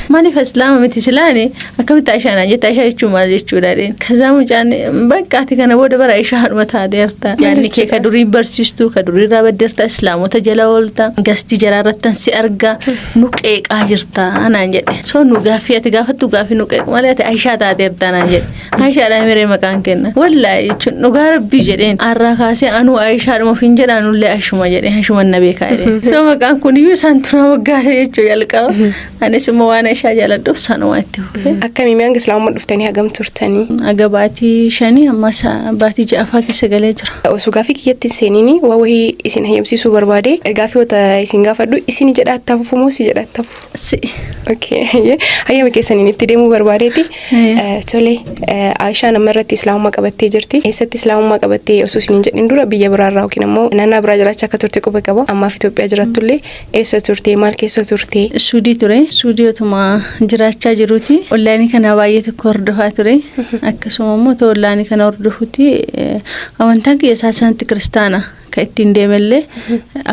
Maaliif islaama miti silaani akkamitti Aishaa naan jette, Aishaa jechuun maal jechuudha jedheen. Kazaa mucaan bakka ati kana booda bara Aishaa hadhuma taateerta. Yaadni kee ka durii barsiistuu ka durii irraa baddeerta, islaamota jala oolta, gastii jaraa irrattan si arga, nu qeeqaa jirta naan jedhe. So nu gaaffii ati gaafattu gaaffii nu qeequ malee ati Aishaa taateerta naan jedhe. Aishaadha miree maqaan kenna. Wallaahi jechuun dhugaa rabbii jedheen har'aa kaasee anuu Aishaadhuma ofiin jedha, anullee Aishuma jedheen, Aishuma na beekaa jedheen. So maqaan kun iyyuu isaan tunaa moggaase jechuu jalqaba. Anis immoo waan Aishaa jaaladhuuf sanuma itti fufe. Akkamii hanga islaamummaa dhuftanii hagam turtanii? Aga baatii 5 amma baatii ja'affaa keessa galee jira. Osoo gaaffii kiyyatti hin seeniin waa wayii isin hayyamsiisuu barbaade, gaaffii wata isin gaafadhu isin jedhaa itti hafuuf moo si jedhaa itti hafuuf? Si. Okay, hayyama keessaniin itti deemuu barbaadeeti. Tole, Aishaan amma irratti islaamummaa qabattee jirti. Eessatti islaamummaa qabattee osoo isin hin jedhin dura biyya biraarraa yookiin immoo naannaa biraa jiraachaa akka turte quba qaba. Ammaaf Itoophiyaa jirattullee eessa turte, maal keessa turte? Suudii ture. Suudii otuma jiraachaa jiruuti. Onlaayinii kana baay'ee tokko hordofaa ture. Akkasuma immoo otoo onlaayinii kana hordofuuti amantaan kiyya isaa sanatti kiristaana. Kan ittiin deemellee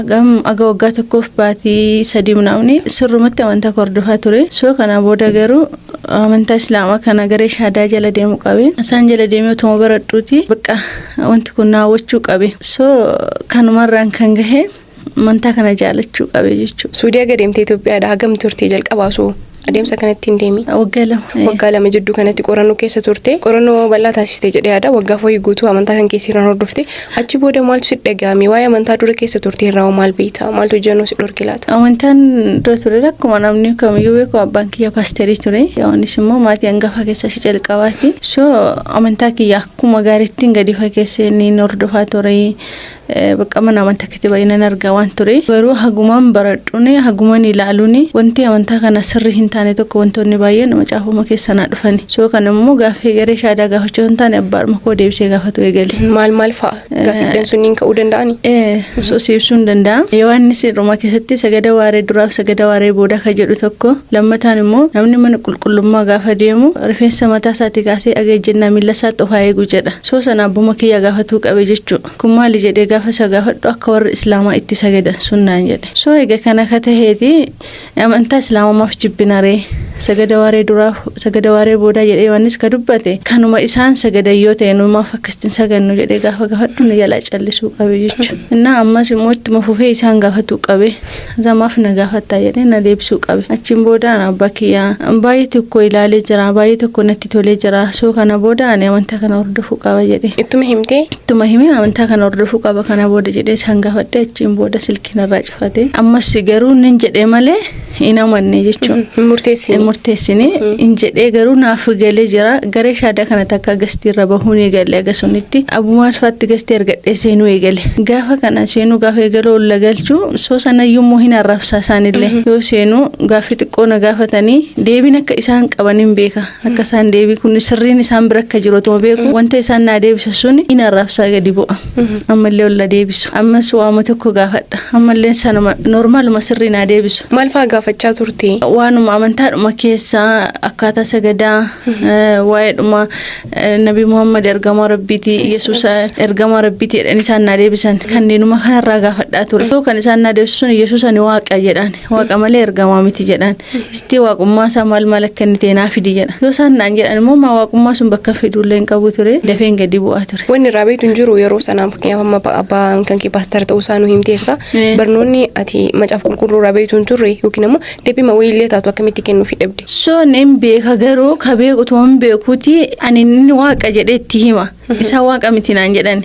aga waggaa tokkoof baatii 3 namni sirrumatti amantaa koo hordofaa ture. So kana booda garuu amantaa islaamaa kana garee shaadaa jala deemu qabe. Isaan jala deemee otuma baradhuuti bakka wanti kun naawwachuu qabe. So kanumarraan kan gahe amantaa kana jaalachuu qabe jechuudha. Suudii aga deemtee Itoophiyaadha hagam turte jalqabaa osoo adeemsa kanatti hin deemin? Waggaa 2. Waggaa 2 jidduu kanatti qorannoo keessa turte. Qorannoo bal'aa taasiste jedhee yaada. Waggaa foyii guutuu amantaa kan keessi irraan hordofte. Achi booda maaltu si dhaga'ame? Waa'ee amantaa dura keessa turte irraa hoo maal beekta? Maaltu ejjennoo si dhorke laata? Amantaan dura ture akkuma namni kamiyyuu beeku abbaan kiyya paasterii ture. Anis immoo maatii hangafa keessa ishee jalqabaati. So amantaa kiyya akkuma gaariittiin gadi fageessee ni hordofaa ture. Bakka mana amantaa keessatti baay'inaan argaa waan ture. Garuu hagumaan baradhuun hagumaan ilaaluun wanti amantaa kana sirrii hin taane tokko wantoonni baay'een macaafuma keessa naa dhufani. So kana immoo gaaffii garee shaadaa gaafachuu hin taane abbaadhuma koo deebisee gaafatu eegale. Maal maal fa'a? Gaaffiileen sunniin ka'uu danda'ani? So si ibsuu hin danda'a. Yohaannis Roomaa keessatti sagada waaree duraaf sagada waaree booda kan jedhu tokko, lammataan immoo namni mana qulqullummaa gaafa deemu rifeensa mataa isaatii kaasee aga ejjennaa miila isaatti of haa eegu jedha. So sana abbuma kiyya gaafatuu qabe jechuudha. Kun maali jedhee gaafa isa gaafadhu akka warri islaamaa itti sagadan sunnaan jedhe. So egaa kana akka taheeti amantaa islaamummaaf jibbinaree sagada waaree duraaf sagada waaree boodaa jedhee Yohaannis ka dubbate kanuma isaan sagadan yoo ta'e numaaf akkasitti sagannu jedhee gaafa gaafadhu nu jalaa callisuu qabe jechuudha. Innaa ammas immoo ittuma fufee isaan gaafatuu qabe. Zamaaf na gaafattaa jedhee na deebisuu qabe. Achiin booda ani abbaa kiyyaa baay'ee tokko ilaalee jira, baay'ee tokko natti tolee jira. So kana booda ani amantaa kana hordofuu qaba jedhee. Ittuma himtee? Ittuma himee amantaa kana hordofuu qaba kana booda jedhee isaan gaafadhe, achiin booda silkii narraa cufate. Ammas garuu nin jedhee malee hin amanne jechuudha. Hin murteessine. Hin murteessine, hin jedhee garuu naaf galee jira. Garee shaadaa kana takka gastii irra bahuun eegale, aga sunitti abumaan faatti gastii argadhee seenuu eegale. Gaafa kana seenuu gaafa eegaluu olla galchuu soo sanayyuu immoo hin arrabsaa isaanillee. Yoo seenuu gaaffii xiqqoo na gaafatanii deebiin akka isaan qaban hin beeka. Akka isaan deebii kun sirriin isaan bira akka jiru otuma beeku wanta isaan naa deebisa sun hin arrabsaa gadi bu'a. Ammallee olla deebisu. Ammas waama tokko gaafadha. Ammallee sanuma normaaluma sirrii naa deebisu. Maal fa'aa gaafachaa turte? Waanuma amantaadhuma keessaa akkaataa sagadaa, waa'eedhuma Nabi Muhammad ergamaa Rabbiiti, Yesuus ergamaa Rabbiiti jedhanii isaan naa deebisan. Kanneenuma kanarraa gaafadhaa ture. Kan isaan naa deebisu sun Yesuus ani waaqa jedhaan. Waaqa malee ergamaa miti jedhaan. Sitti waaqummaa isaa maal maal akka inni ta'e naa fidi jedha. Yoo isaan naan jedhan immoo maa waaqummaa sun bakka fiduullee hin qabu ture. Dafeen gadi bu'aa ture. Wanni irraa beektu hin jiru yeroo sanaa, fakkeenyaaf amma abbaan kan kee paastara ta'uu isaa nu himteerta. Barnoonni ati macaafa qulqulluu irraa beektu hin turre yookiin immoo deebii wayiillee taatu akkamitti kennuufii dhabde? So nin beeka garuu ka beeku utuma hin beekuuti ani inni waaqa jedhee itti hima. Isaan waaqa miti naan jedhan.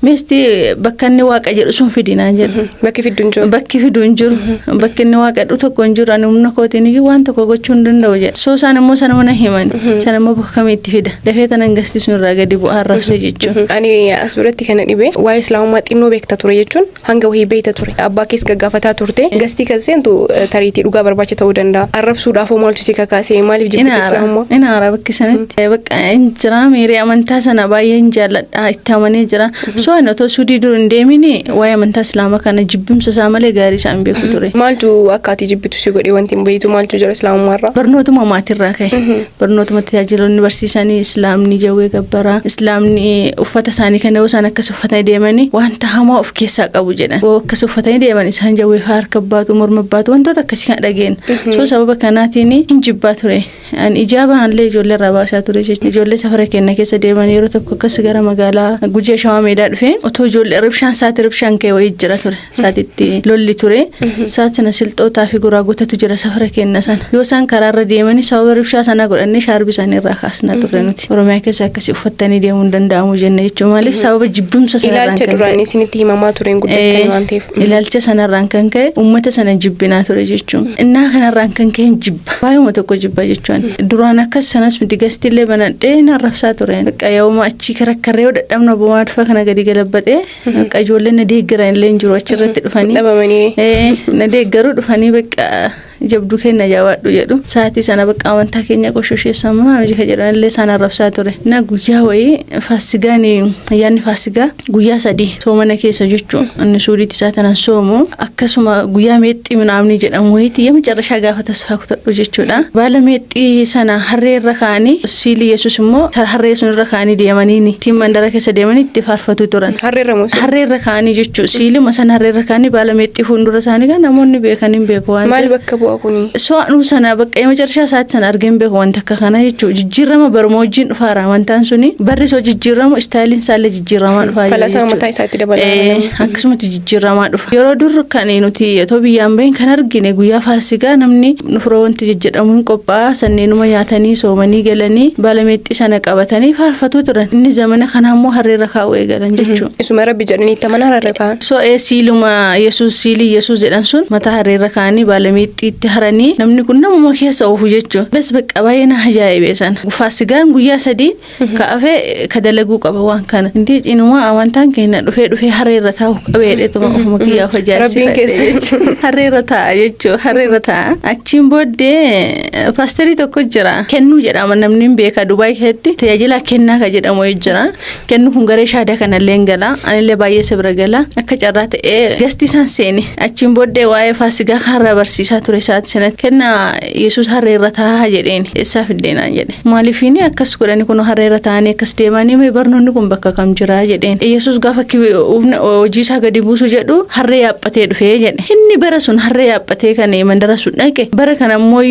Meesti bakka inni waaqa jedhu sun fidi naan jedhu. Bakki fiddu hin jiru. Bakki fidu hin jiru. Bakki inni waaqa jedhu tokko hin jiru. Ani humna kootiin iyyuu waan tokko gochuu hin danda'u jedha. So isaan immoo sana mana himan. Sana immoo bakka kamii itti fida? Dafee tanan gasti sun irraa gadi bu'aa arrabsee jechuudha. Ani as biratti kana dhibe, waa'ee islaamummaa xinnoo beekta ture jechuun hanga wahii beekta ture. Abbaa kees gaggaafataa turte. Gastii kan seentu tariitii dhugaa barbaacha ta'uu danda'a. Arrabsuudhaaf hoo maaltu si kakaase? Maaliif jibbite islaamummaa? Inaara bakki sanatti. Bakka hin jira miiree amantaa sana baay'een Hin jaalladha, itti amanee jira. So ani otoo Suudii dur hin deemin waa'ee amantaa Islaamaa kana jibbumsa isaa malee gaarii isaa hin beeku ture. Maaltu akka ati jibbitu si godhe? Wanti hin beektu maaltu jira Islaamummaarraa? Barnootuma maatirraa ka'e. Barnootuma tajaajiloonni barsiisanii, Islaamni jawwee gabbaraa, Islaamni uffata isaanii kana yoo isaan akkas uffatanii deemanii wanta hamaa of keessaa qabu jedhan. Yoo akkas uffatanii deeman isaan jawwee fa'aa harka baatu, morma baatu, wantoota akkasii kan dhageenya. So sababa kanaatiin hin jibbaa ture. Ani ijaaba illee ijoollee irraa baasaa ture jechuudha. Ijoollee safara keenya keessa deeman yeroo tokko akkas gara magaalaa Gujee Shawaa Meedaa dhufe, otoo ijoollee ribshaan saati ribshaan ka'e wayii jira ture. Saatitti lolli ture. Saat sana silxootaa fi guraagotatu jira safara keenya sana. Yoo isaan karaarra deemanii sababa ribshaa sanaa godhannee shaarbii isaanii irraa kaasnaa turre nuti. Oromiyaa keessa akkasii uffattanii deemuu hin danda'amu jenne jechuudha. Maaliif? Sababa jibbumsa sanarraan Ilaalcha kan duraan ka'e. Isinitti himamaa tureen guddattanii waan ta'eef. Ilaalcha sanarraan kan ka'e uummata sana jibbinaa ture jechuun. Innaa kanarraan kan ka'e jibba. Baay'uma tokko jibba jechuun. Duraan akkas sanas miti, gastiillee banadhee nan rabsaa ture. Bakka yooma achii karakkarree yoo dadhabna bu'aa dhufa kana gadi galabatee, bakka ijoolleen na deeggaran illee hin jiru achirratti dhufanii. Dhabamanii. Na deeggaruu dhufanii, bakka jabduu keenya jabaadhu jedhu. Sa'aatii sana bakka amantaa keenya qoshosheessamaa hojii kan jedhan illee isaan arrabsaa ture. Na guyyaa wayii faasigaan, ayyaanni faasigaa guyyaa 3 soomana keessa jechuun, inni suudiitti isaa tanan soomu, akkasuma guyyaa meexxii minaamni jedhamu wayiiti የመጨረሻ gaafa tasfaa kutadhu jechuudha. Baala meexxii sana harree irra kaa'anii, siilii Yesuus immoo harree sun irra kaa'anii deemanii ittiin mandara keessa deemanii itti faarfatu turan. Harreerra moo? Harree irra kaa'anii jechuudha. Siiluma sana harree irra kaa'anii baala meexxii fuuldura isaanii kan namoonni beekan hin beeku waan Maal bakka bu'a kuni? So'anuu sana bakka የመጨረሻ isaatti sana argeen beeku wanta akka kana jechuudha. Jijjiirama baruma wajjin dhufaara amantaan suni, barri soo jijjiiramu istaayiliin isaallee jijjiiramaa dhufaa jira Falaasama jechuudha. Mataa isaatti dabalaa. Akkasumatti jijjiiramaa dhufa. Yeroo dur kan nuti otoo biyyaan bahin kan argine, guyyaa faasigaa namni nufuroo wanti jejjedhamu hin qophaa'a, sanneenuma nyaatanii soomanii galanii baala meexxii sana qabatanii faarfatuu turan. Inni zamana kana immoo harreerra kaa'uu eegalan jechuudha. Isuma Rabbi jedhanii itti amanan harreerra kaa'an. So siiluma Yesuus, siilii Yesuus jedhan sun mataa harreerra kaa'anii baala meexxiitti haranii, namni kun namuma keessa oofu jechuudha. Bas bakka baay'ee na ajaa'ibe sana. Faasigaan guyyaa 3 ka'afee ka dalaguu qaba waan kana. Indii cinumaa amantaan keenya dhufee dhufee harreerra taa'u qabeedheetuma ofuma kiyyaaf Rabbiin keessa. ajaa'ibsiifadhe. Harreerra taa'a jechuudha. Harreerra taa'a. Achiin booddee paasterii tokko jira. Kennuu jedhama, namni hin beeka, Dubaay keessatti tajaajila kennaa ka jedhamu jira. Kennu kun garee shaadaa kanallee hin gala. Anillee baay'ee isa bira gala. Akka carraa ta'ee gasti isaan seene. Achiin booddee waa'ee faasigaa kanarraa barsiisaa ture isaati sanatti. Kenna, Yesuus harreerra taa'aa jedheen. Eessaa fiddeenaan jedhe. Maaliifiini akkas godhani, kun harreerra taa'anii akkas deemanii, mee barnoonni kun bakka kam jira jedheen. Yesuus gaafa humna hojii isaa gadi buusu jedhu harree yaaphatee dhufee jedhe. Inni bara sun harree yaaphatee kan mandara sun dhaqe, bara kana ammoo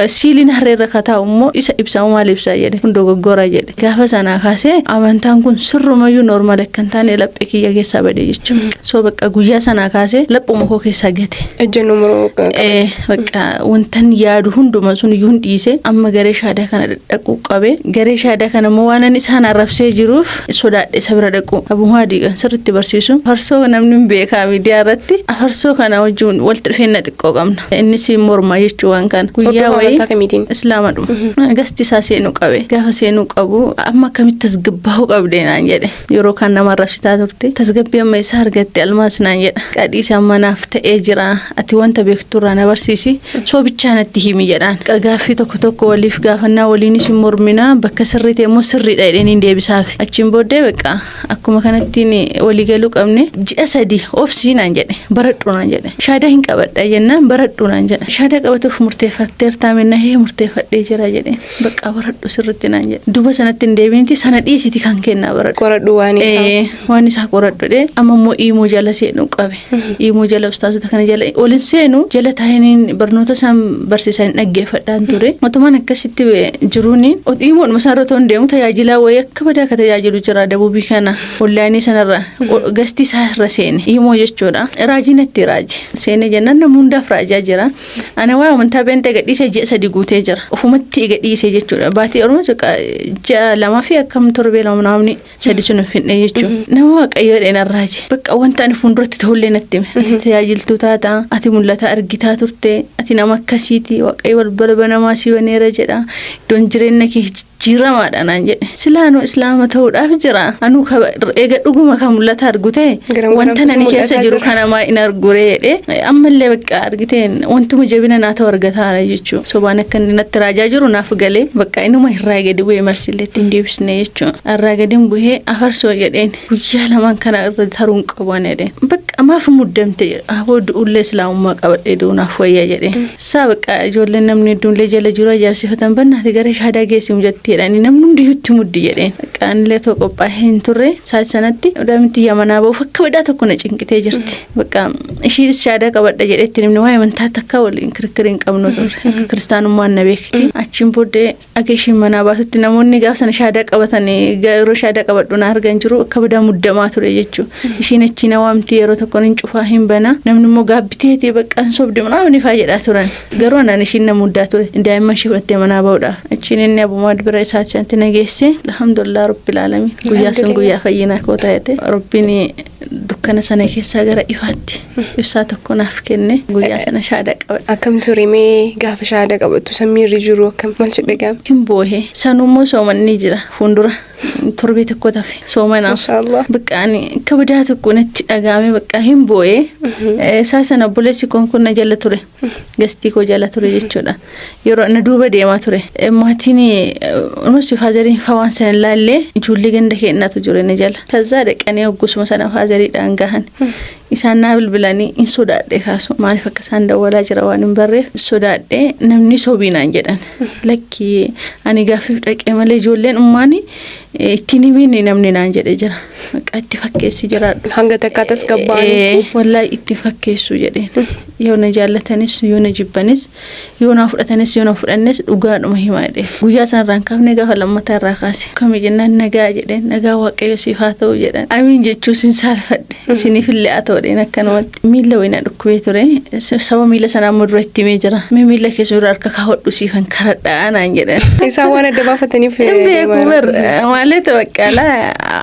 siiliin harreerra kataa'u immoo isa ibsamu maal ibsaa jedhe, kun dogoggora jedhe. Gaafa sanaa kaasee amantaan kun sirrumayyuu normal akka hin taane laphee kiyya keessaa bade jechuudha. So bakka guyyaa sanaa kaasee laphuma koo keessaa gate. Ejjennoo muroo qabate. Bakka wantan yaadu hunduma sun iyyuu hin dhiise, amma garee shaadaa kana dhaquu qabe. Garee shaadaa kana immoo waan ani isaan arrabsee jiruuf sodaadhe isa bira dhaqu. Abu Haadii kan sirriitti barsiisu. Farsoo namni hin beekaa miidiyaa irratti. Farsoo kana wajjin walitti dhufeenya xiqqoo qabna. Innis morma jechuu waan kana. Guyyaa Hordofaa wayii amantaa kamiitiin? Islaamadhuma. Gasti isaa seenuu qabe. Gaafa seenuu qabu, amma akkamitti tasgabbaa'uu qabdee naan jedhe. Yeroo kan nama arrabsitaa turte tasgabbii amma isaa argatte almaas naan jedha. Qadhiisa manaaf ta'ee jira. Ati wanta beekturraa na barsiisi. Soo bichaa natti himi jedhaan. Gaaffii tokko tokko waliif gaafannaa, waliinis hin morminaa, bakka sirrii ta'e immoo sirriidha jedheen hin deebisaafi. Achiin booddee bakka akkuma kanattiin walii galuu qabne, ji'a 3 obsii naan jedhe, baradhu naan jedhe. Shaadaa hin qabadha jennaan, baradhu naan jedhe. Shaadaa qabatuuf murteeffatteertaa mennaa, hee murteeffadhee jira jedhe. Bakka baradhu sirriitti naan jedhe. Duba sanatti hin deebiniti, sana dhiisiti kan kennaa baradhu. Qoradhu waan isaa. Waan isaa qoradhu. Amma immoo iimoo jala seenuu qabe. Iimoo jala ustaasota kana jala waliin seenu jala taa'anii barnoota isaan barsiisan dhaggeeffadhaan ture. Mootummaan akkasitti jiruun iimoodhuma isaan irra otoo hin deemu tajaajilaa wayii akka badaa akka tajaajilu jira dabuubii kana onlaayinii sanarra gastii isaa irra seene iimoo jechuudha. Raajii natti raaji. Seene jennaan nama hundaaf raajaa jira. Ani waa'ee amantaa beenxee gadhiisee ji'a 3 guutee jira. Ofumatti gadhiisee jechuudha. Baatii Oromoo ji'a 2 fi akkam torbee 2 namni 3 sun hin finne jechuudha. Nama Waaqayyoo dheena raaji. Bakka wanta ani fuulduratti ta'ullee natti hime. Ati tajaajiltuu taata, ati mul'ata argitaa turte, ati nama akkasiiti, Waaqayyo balbala banamaa si baneera jedha. Iddoon jireenya kee Jijjiiramaadha naan jedhe. Silaanuu Islaama ta'uudhaaf jira. Anuu eega dhuguma kan mul'ata argu ta'e Garam wanta garamtu nani keessa mul'ataa jiru jira. kana maa hin arguree jedhe. Ammallee bakka argiteen wantuma jabina naa ta'u argataara jechuudha. Sobaan akka inni natti raajaa jiru naaf galee bakka inuma irraa gadi bu'ee marsillee ittiin deebisne jechuudha. Irraa gadi bu'ee afarsoo jedheen guyyaa lamaan kana irra taruu hin qabu ani jedheen. Bakka maaf muddamte jedhe. Aboo du'ullee islaamummaa qabadhee du'u naaf wayya jedheen. Isaa bakka ijoolleen namni hedduunillee jala jiru ajaa'ibsiifatan bannaati gara shaadaa geessimu jetteedhaani namni hundiyyuu itti muddi jedheen. Bakka anillee otoo qophaa'ee hin turre isaa sanatti odaamitti yamanaa ba'uuf akka badaa tokko na cinqitee jirti. Bakka ishiinis shaadaa qabadha jedhee itti himne waa'ee amantaa takka waliin kirkira hin qabnu turre. Akka kiristaanummaan na beekti. Achiin booddee akka ishiin manaa baatutti namoonni gaafa sana shaadaa qabatan yeroo shaadaa qabadhu na argan jiru akka badaa muddamaa ture jechuudha. Ishiin achi na waamti yeroo tokko hin cufaa hin bana namni immoo gaabbiteeti bakka hin sobde namni faa jedhaa turan. Garuu anaan ishiin na muddaa ture. Daa'imman ishee fudhattee manaa ba'uudhaaf. Achiin inni abumaad bira isaatti sanatti na geesse. Alhamdulillah rabbil alamin. Guyyaa sun guyyaa fayyinaa koo ta'e. Rabbiin dukkana sana keessaa gara ifaatti ibsaa tokko naaf kenne. Guyyaa sana shaadaa qabadhe. Akkam ture mee gaafa shaadaa qabattu sammiirri jiru akkam maal si dhaga'ame? Hin boohe. Sanummoo soomanni jira fuuldura torbee tokko tafe soomanaaf. Maashaallah. Bakka ani akka badaa tokko natti dhaga'ame bakka hin boo'ee. Isaa sana obboleessi koon kun na jala ture. Gastii koo jala ture jechuudha. Yeroo na duuba deemaa ture. Maatiin almost faazariin faa waan sana ilaallee ijoollee ganda keenyaatu jiru na jala. Kazaa dhaqanii hoggusuma sana faazariidhaan gahan. Isaan naa bilbilanii hin sodaadhe kaasu. Maaliif akka isaan dawwalaa jira waan hin barreef sodaadhe namni sobiinaan jedhan. Lakki ani gaaffiif dhaqee malee ijoolleen ummaani ittiin himiin namni naan jedhe jira. Maqaa itti fakkeessi jiraadhu. Hanga takkaa tasgabbaa'anitti. Wallaahi itti fakkeessu jedheen. Yoo na jaallatanis yoo na jibbanis yoo na fudhatanis yoo na fudhannes dhugaadhuma himaa jedheen. Guyyaa sana irraan kaafne gaafa lammataa irraa kaase. Kami jennaan nagaa jedheen nagaa waaqayyo siif haa ta'u jedhan. Amiin jechuu sin saalfadhe isiniif illee haa ta'u jedheen akkanumatti. Miilla wayinaa dhukkubee ture saba miila sanaa immoo dura itti himee jira. Mee miila keessa dura harka kaawwadhu siifan karadhaa naan jedhan. Isaan waan adda baafataniif. Hin beeku bar maalee baqqalaa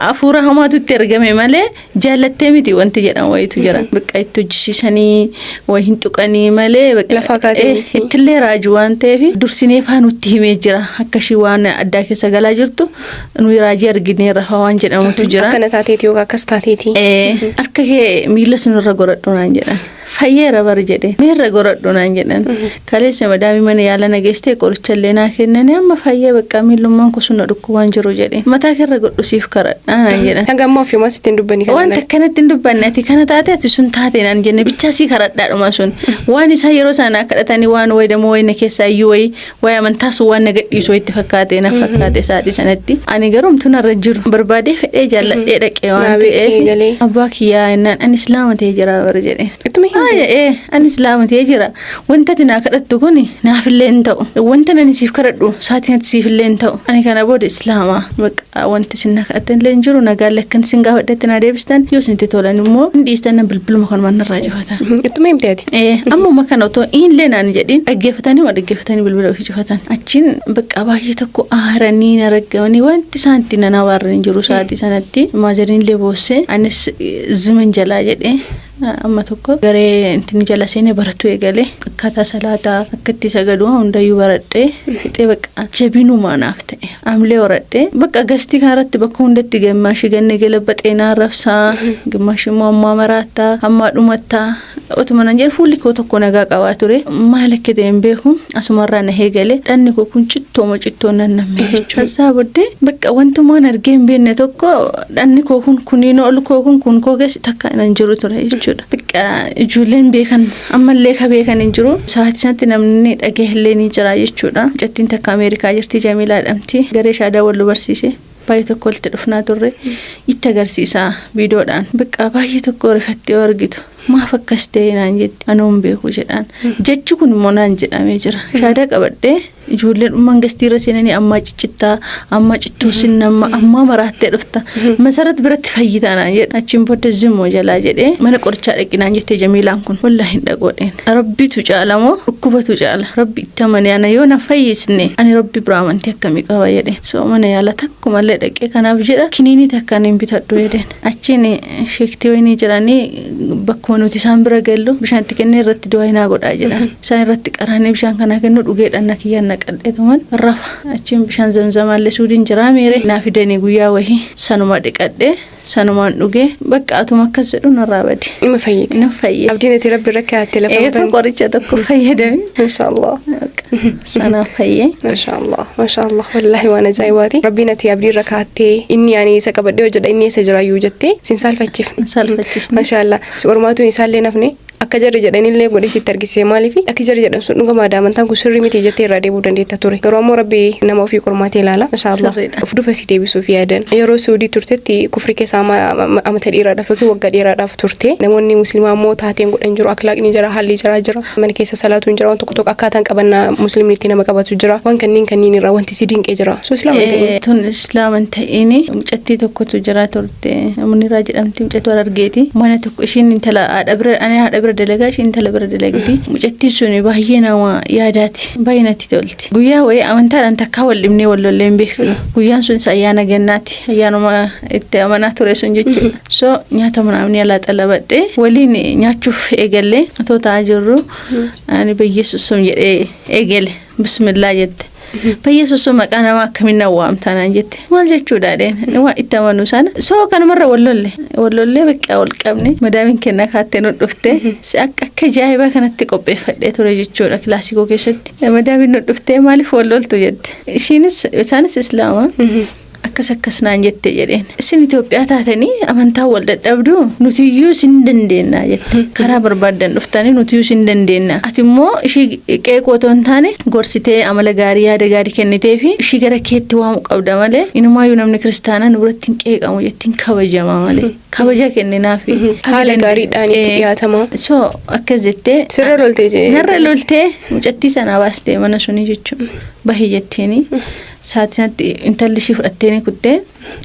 hafuura hamaatu itti argame malee jaallattee miti wanti jedhamu wayitu jira. Bakka itti hojjisiisanii wayi hin tuqanii malee Lafaa kaatee miti. Ittillee raajuu waan ta'eef dursinee faa nutti himee jira. Akka ishii waan addaa keessa galaa jirtu nuyi raajii argineerra faa waan jedhamutu jira. Akkana taateeti yookaan akkas taateeti. Harka kee miila sun irra godhadhu naan jedhan. Fayyeera bar jedheen. Miirra godhadhu naan jedhan. Kaleessa madaamii mana yaala na geessitee qoricha illee naa kennanii amma fayyee bakka miillummaan kun sun na dhukkubaan jiru jedheen. Mataa keerra godhu siif karadha naan jedhan. Hanga ammaa ofiimaas ittiin dubbanii kana. Wanta akkanatti hin dubbanne ati kana taate ati sun taate naan jenne bichaa sii karadhaadhuma sun. Waan isaan yeroo sana kadhatanii waan wayi damoo wayi na keessaa iyyuu wayi wayi amantaa sun waan na gadhiisu wayitti fakkaate na fakkaate sa'aatii sanatti. Ani garuu homtuu narra jiru barbaadee fedhee jaalladhee dhaqee Naa waan beekee ta'eef galee. Abbaa kiyyaa jennaan ani islaama ta'ee jira bara jedheen. Ittuma himte. Ee ani islaama ta'ee jira. Wanta ati naa kadhattu kun naafillee hin ta'u. Wanta ani siif kadhadhu sa'aatiin ati siifillee hin ta'u. Ani kana booda islaama bakka wanti isin na kadhattan illee hin jiru nagaan akkan isin gaafadhetti naa deebistan yoo isinitti tolan immoo hin dhiistan na bilbiluma kanuma narraa cufatan. Ittuma himte ati. Ammuma kana otoo illee naan jedhin dhaggeeffatanii ma dhaggeeffatanii bilbila ofii cufatan. Achiin bakka baay'ee tokko aaranii na raggamanii wanti isaan ittiin na abaarran hin jiru sa'aatii sanatti. Maazariin illee boossee anis ziman jalaa jedhee amma tokko garee intinni jala seenee baratu eegalee akkaataa salaataa akka itti sagaduu hundayyuu baradhee fixee bakka jabinumaa naaf ta'e amlee horadhee bakka gastii kanarratti bakka hundatti gammaashi ganne galabba xeenaa rabsaa gammaashi immoo ammaa maraattaa ammaa dhumattaa otuma nan jedhu fuulli koo tokko nagaa qabaa ture maal akka ta'e hin beeku asumarraa na eegale dhanni koo kun cittooma cittoo nan namme jechuudha. Isaa booddee bakka wantumaan argee hin beekne tokko dhanni koo kun kuniin ol koo kun kun koo keessa takka nan jiru ture jechuudha. Bakka ijoolleen beekan ammallee ka beekan hin jiru. Sa'aatii sanatti namni dhagee illee ni jira jechuudha. Mucattiin takka Ameerikaa jirti Jamiilaa jedhamti. Garee shaadaa wal barsiise. Baay'ee tokko walitti dhufnaa turre itti agarsiisa viidiyoodhaan. Bakka baay'ee tokko rifattee yoo argitu maaf akkas ta'e naan jetti anoo hin beeku jedhaan. Jechi kun immoo naan jedhamee jira. Shaadaa qabadhee ijoolleen dhummaan gastiirra seenanii ammaa ciccittaa ammaa cittuu sinnamma ammaa maraattee dhufta masarat biratti fayyitaa naan jedha. Achiin booda zimmoo jalaa jedhee mana qorichaa dhaqi naan jettee Jamiilaan kun wallaahi hin dhaqoodheen. Rabbitu caala moo dhukkubatu caala rabbi itti amane ana yoo na fayyisne ani rabbi biraa amantii akkamii qaba jedheen. So mana yaala takkumallee dhaqee kanaaf jedha kiniinii takkaan hin bitadhu jedheen. Achiin sheektii wayinii jiranii bakkuma nuti isaan bira gallu bishaan itti kennee irratti du'aa hinaa godhaa jedhan. Isaan irratti qaraanii bishaan kanaa kennu dhugee dhanna kiyyaan na Naqadheetuman rafa. Achiin bishaan zamzamaallee Suudiin jiraa meere naa fidanii guyyaa wahii sanuma dhiqadhee sanumaan dhugee bakka atuma akkas jedhu narraa bade. Ima fayyiti. Nan fayye. Abdiin ati Rabbi irra kaa'atte lafa Eetu qoricha tokko fayyadame. Mashaallah. Sanaaf fayyee. Mashaallah. Mashaallah. Wallaahi waan ajaa'ibaati. Rabbiin ati abdii irra kaa'attee inni ani isa qabadhee hojjedha, inni isa jiraayyuu jettee sin saalfachiifne. Saalfachisne. Mashaallah. Si qormaatuun isaallee nafne, akka jarri jedhanillee godhee sitti argisiise. Maaliif akka jarri jedhan sun dhugamaa amantaan kun sirrii miti jettee irraa deebuu dandeetta ture. Garuu ammoo Rabbi nama ofii qormaatee ilaala. Mashaallah. Sirriidha. Of duba si deebisuuf yaadan. Yeroo Suudii turtetti kufri keessa amata dheeraadhaaf yookiin waggaa dheeraadhaaf turte. Namoonni musliimaa immoo taateen godhan jiru, akhlaaqni jira, haalli jira jira. Mana keessa salaatuun jira, waan tokko tokko akkaataan qabannaa musliimni itti nama qabatu jira. Waan kanneen irraa wanti si dinqee jira. So islaama hin ta'in. Tun islaama hin ta'in, mucattii tokkotu jira turte, Muniraa jedhamti, mucattii Harargeeti. Mana tokko ishiin intala haadha bira, ani haadha bira dalagaa, ishiin intala bira dalagdi. Mucattiin sun baay'ee nama yaadaati, baay'ee natti tolti. Guyyaa wayii amantaadhaan takkaa wal dhibnee wal lollee hin beeknu. Guyyaan sunis ayyaana gannaati, ayyaanuma itti amanaa ture sun jechuudha. So nyaata manaamni alaa xalabadhee waliin nyaachuuf eegallee otoo ta'aa jirru, ani "Bayyeessusum" jedhee eegale. "Bismillaa" jette. "Bayyeessusum maqaa namaa akkamiin na waamtaa?" naan jette. "Maal jechuudha?" dheen. Waan itti amanu sana. So kanumarra wal lolle. Wal lollee bakka wal qabne, madaamiin kennaa kaattee nu dhufte. Si akka ajaa'ibaa kanatti qopheeffadhee ture jechuudha kilaasii koo keessatti. Madaamiin nu dhuftee, "Maaliif wal loltu?" jette. Ishiinis isaanis islaama. "Akkas akkas naan jette" jedheen. "Isin Itoophiyaa taatanii amantaa wal dadhabdu, nutiyyuu isin dandeenya" jette. "Karaa barbaaddan dhuftanii nutiyyuu isin dandeenya. Ati immoo ishii qeeqoo otoo hin taane gorsitee, amala gaarii, yaada gaarii kennitee fi ishii gara keetti waamuu qabda malee, inumaayyuu namni kiristaanaa nu biratti hin qeeqamu jettiin, kabajama malee. Kabaja kenninaafi." Haala gaariidhaan itti dhiyaatama. So akkas jettee. Sirra loltee jee. Narra loltee mucattii sanaa baastee mana sunii jechuudha. "Bahi" jetteeni. Sa'aatii sanatti intalli ishii fudhattee ni kuttee,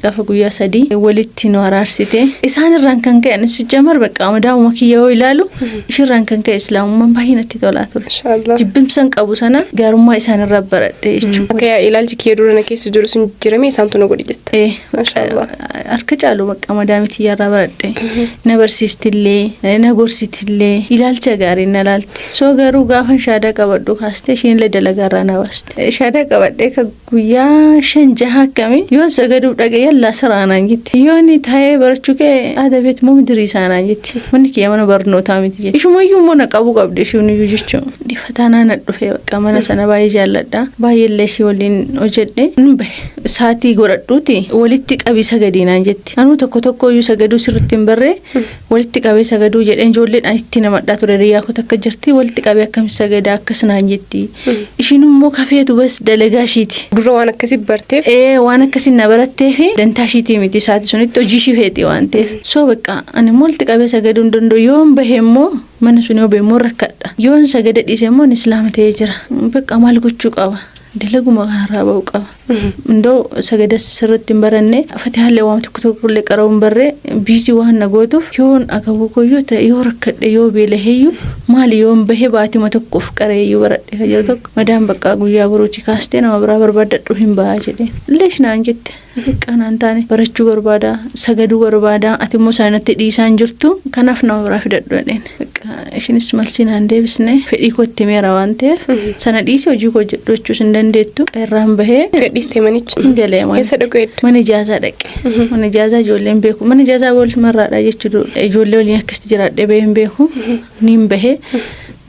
gaafa guyyaa 3 walitti nu araarsite. Isaan irraan kan ka'e anis jamar bakka madaa'uma kiyya yoo ilaalu, ishirraan kan ka'e islaamummaan baay'ee natti tolaa ture. Mashaallah. Jibbimsa hin qabu sana, gaarummaa isaan irraa baradhe jechuudha. Akka ilaalchi kiyya dura na keessa jiru sun jirame isaantu na godhe jetta. Eh, Mashaallah. Harka caalu bakka madaamii tiyyarraa baradhe. Na barsiistillee, na gorsitillee, ilaalcha gaarii na laalte. So garuu gaafa shaadaa qabadhu kaastee ishiin illee dalagaarraa na baaste. Shaadaa qabadhee ka guyyaa 5 6 akkamii yoon sagaduu dhaqe, "Yallaa siraanaan" jetti. Yoon taa'ee barachuu kee haada beet moo midirii isaanaan jetti. "Manni kiyya mana barnootaa miti" jetti. Ishumayyuu immoo na qabuu qabdi ishiin iyyuu jechuudha. Fataanaa na dhufe, bakka mana sana baay'ee jaalladha. Baay'ee illee ishii waliin hojjedhe. Hin bahe. "Saatii godhadhuuti walitti qabii sagadii" naan jetti. Anuu tokko tokko iyyuu sagaduu sirriitti hin barree, walitti qabee sagaduu jedheen ijoolleedhaan itti namadhaa ture. Hiriyaa koo takka jirti, walitti qabee akkam sagadaa akkas naan jetti. Ishiin immoo kafeetu bas dalagaa ishiiti. Dura waan akkasii barteef. Ee, waan akkasii na barattee fi dantaa ishiitii miti, sa'aatii sunitti hojii ishii feeti waan ta'eef. So bakka ani immoo walitti qabee sagaduu hin danda'u, yoon bahe immoo mana sun yoo bahe immoo rakkadha. Yoon sagada dhiise immoo inni islaama ta'ee jira. Bakka maal gochuu qaba? Dalaguma kanarraa ba'uu qaba. Indoo sagada sirriitti hin baranne, fatihaallee waan tokko tokko illee qara'uu hin barree, biizii waan na gootuuf, yoon agabuu koyyoo ta'e, yoo rakkadhe, yoo beelaheeyyuu maali, yoon bahe baatima tokkoof qareeyyuu baradhe kan jedhu tokko, madaan bakka guyyaa boruutii kaastee, "Nama biraa barbaadadhu, hin ba'a" jedheen. "Leesh" naan jette. "Bakka naan taane, barachuu barbaada, sagaduu barbaada, ati immoo isaanatti dhiisaa hin jirtu, kanaaf nama biraa fidadhu" jedheen. Bakka ishinis malsii naan deebisne, fedhii koo itti meera waan ta'eef sana dhiisee hojii koo hojjedhu jechuus hin dandeettu. Irraan bahee. Gadhiistee manicha. Galee mana. Eessa dhaquu hedduu? Mana ijaazaa dhaqe. Mana ijaazaa ijoolleen beeku. Mana ijaazaa wal marraadha jechuudha. Ijoollee waliin akkasitti jiraadhee bahee hin beeku. Niin bahee.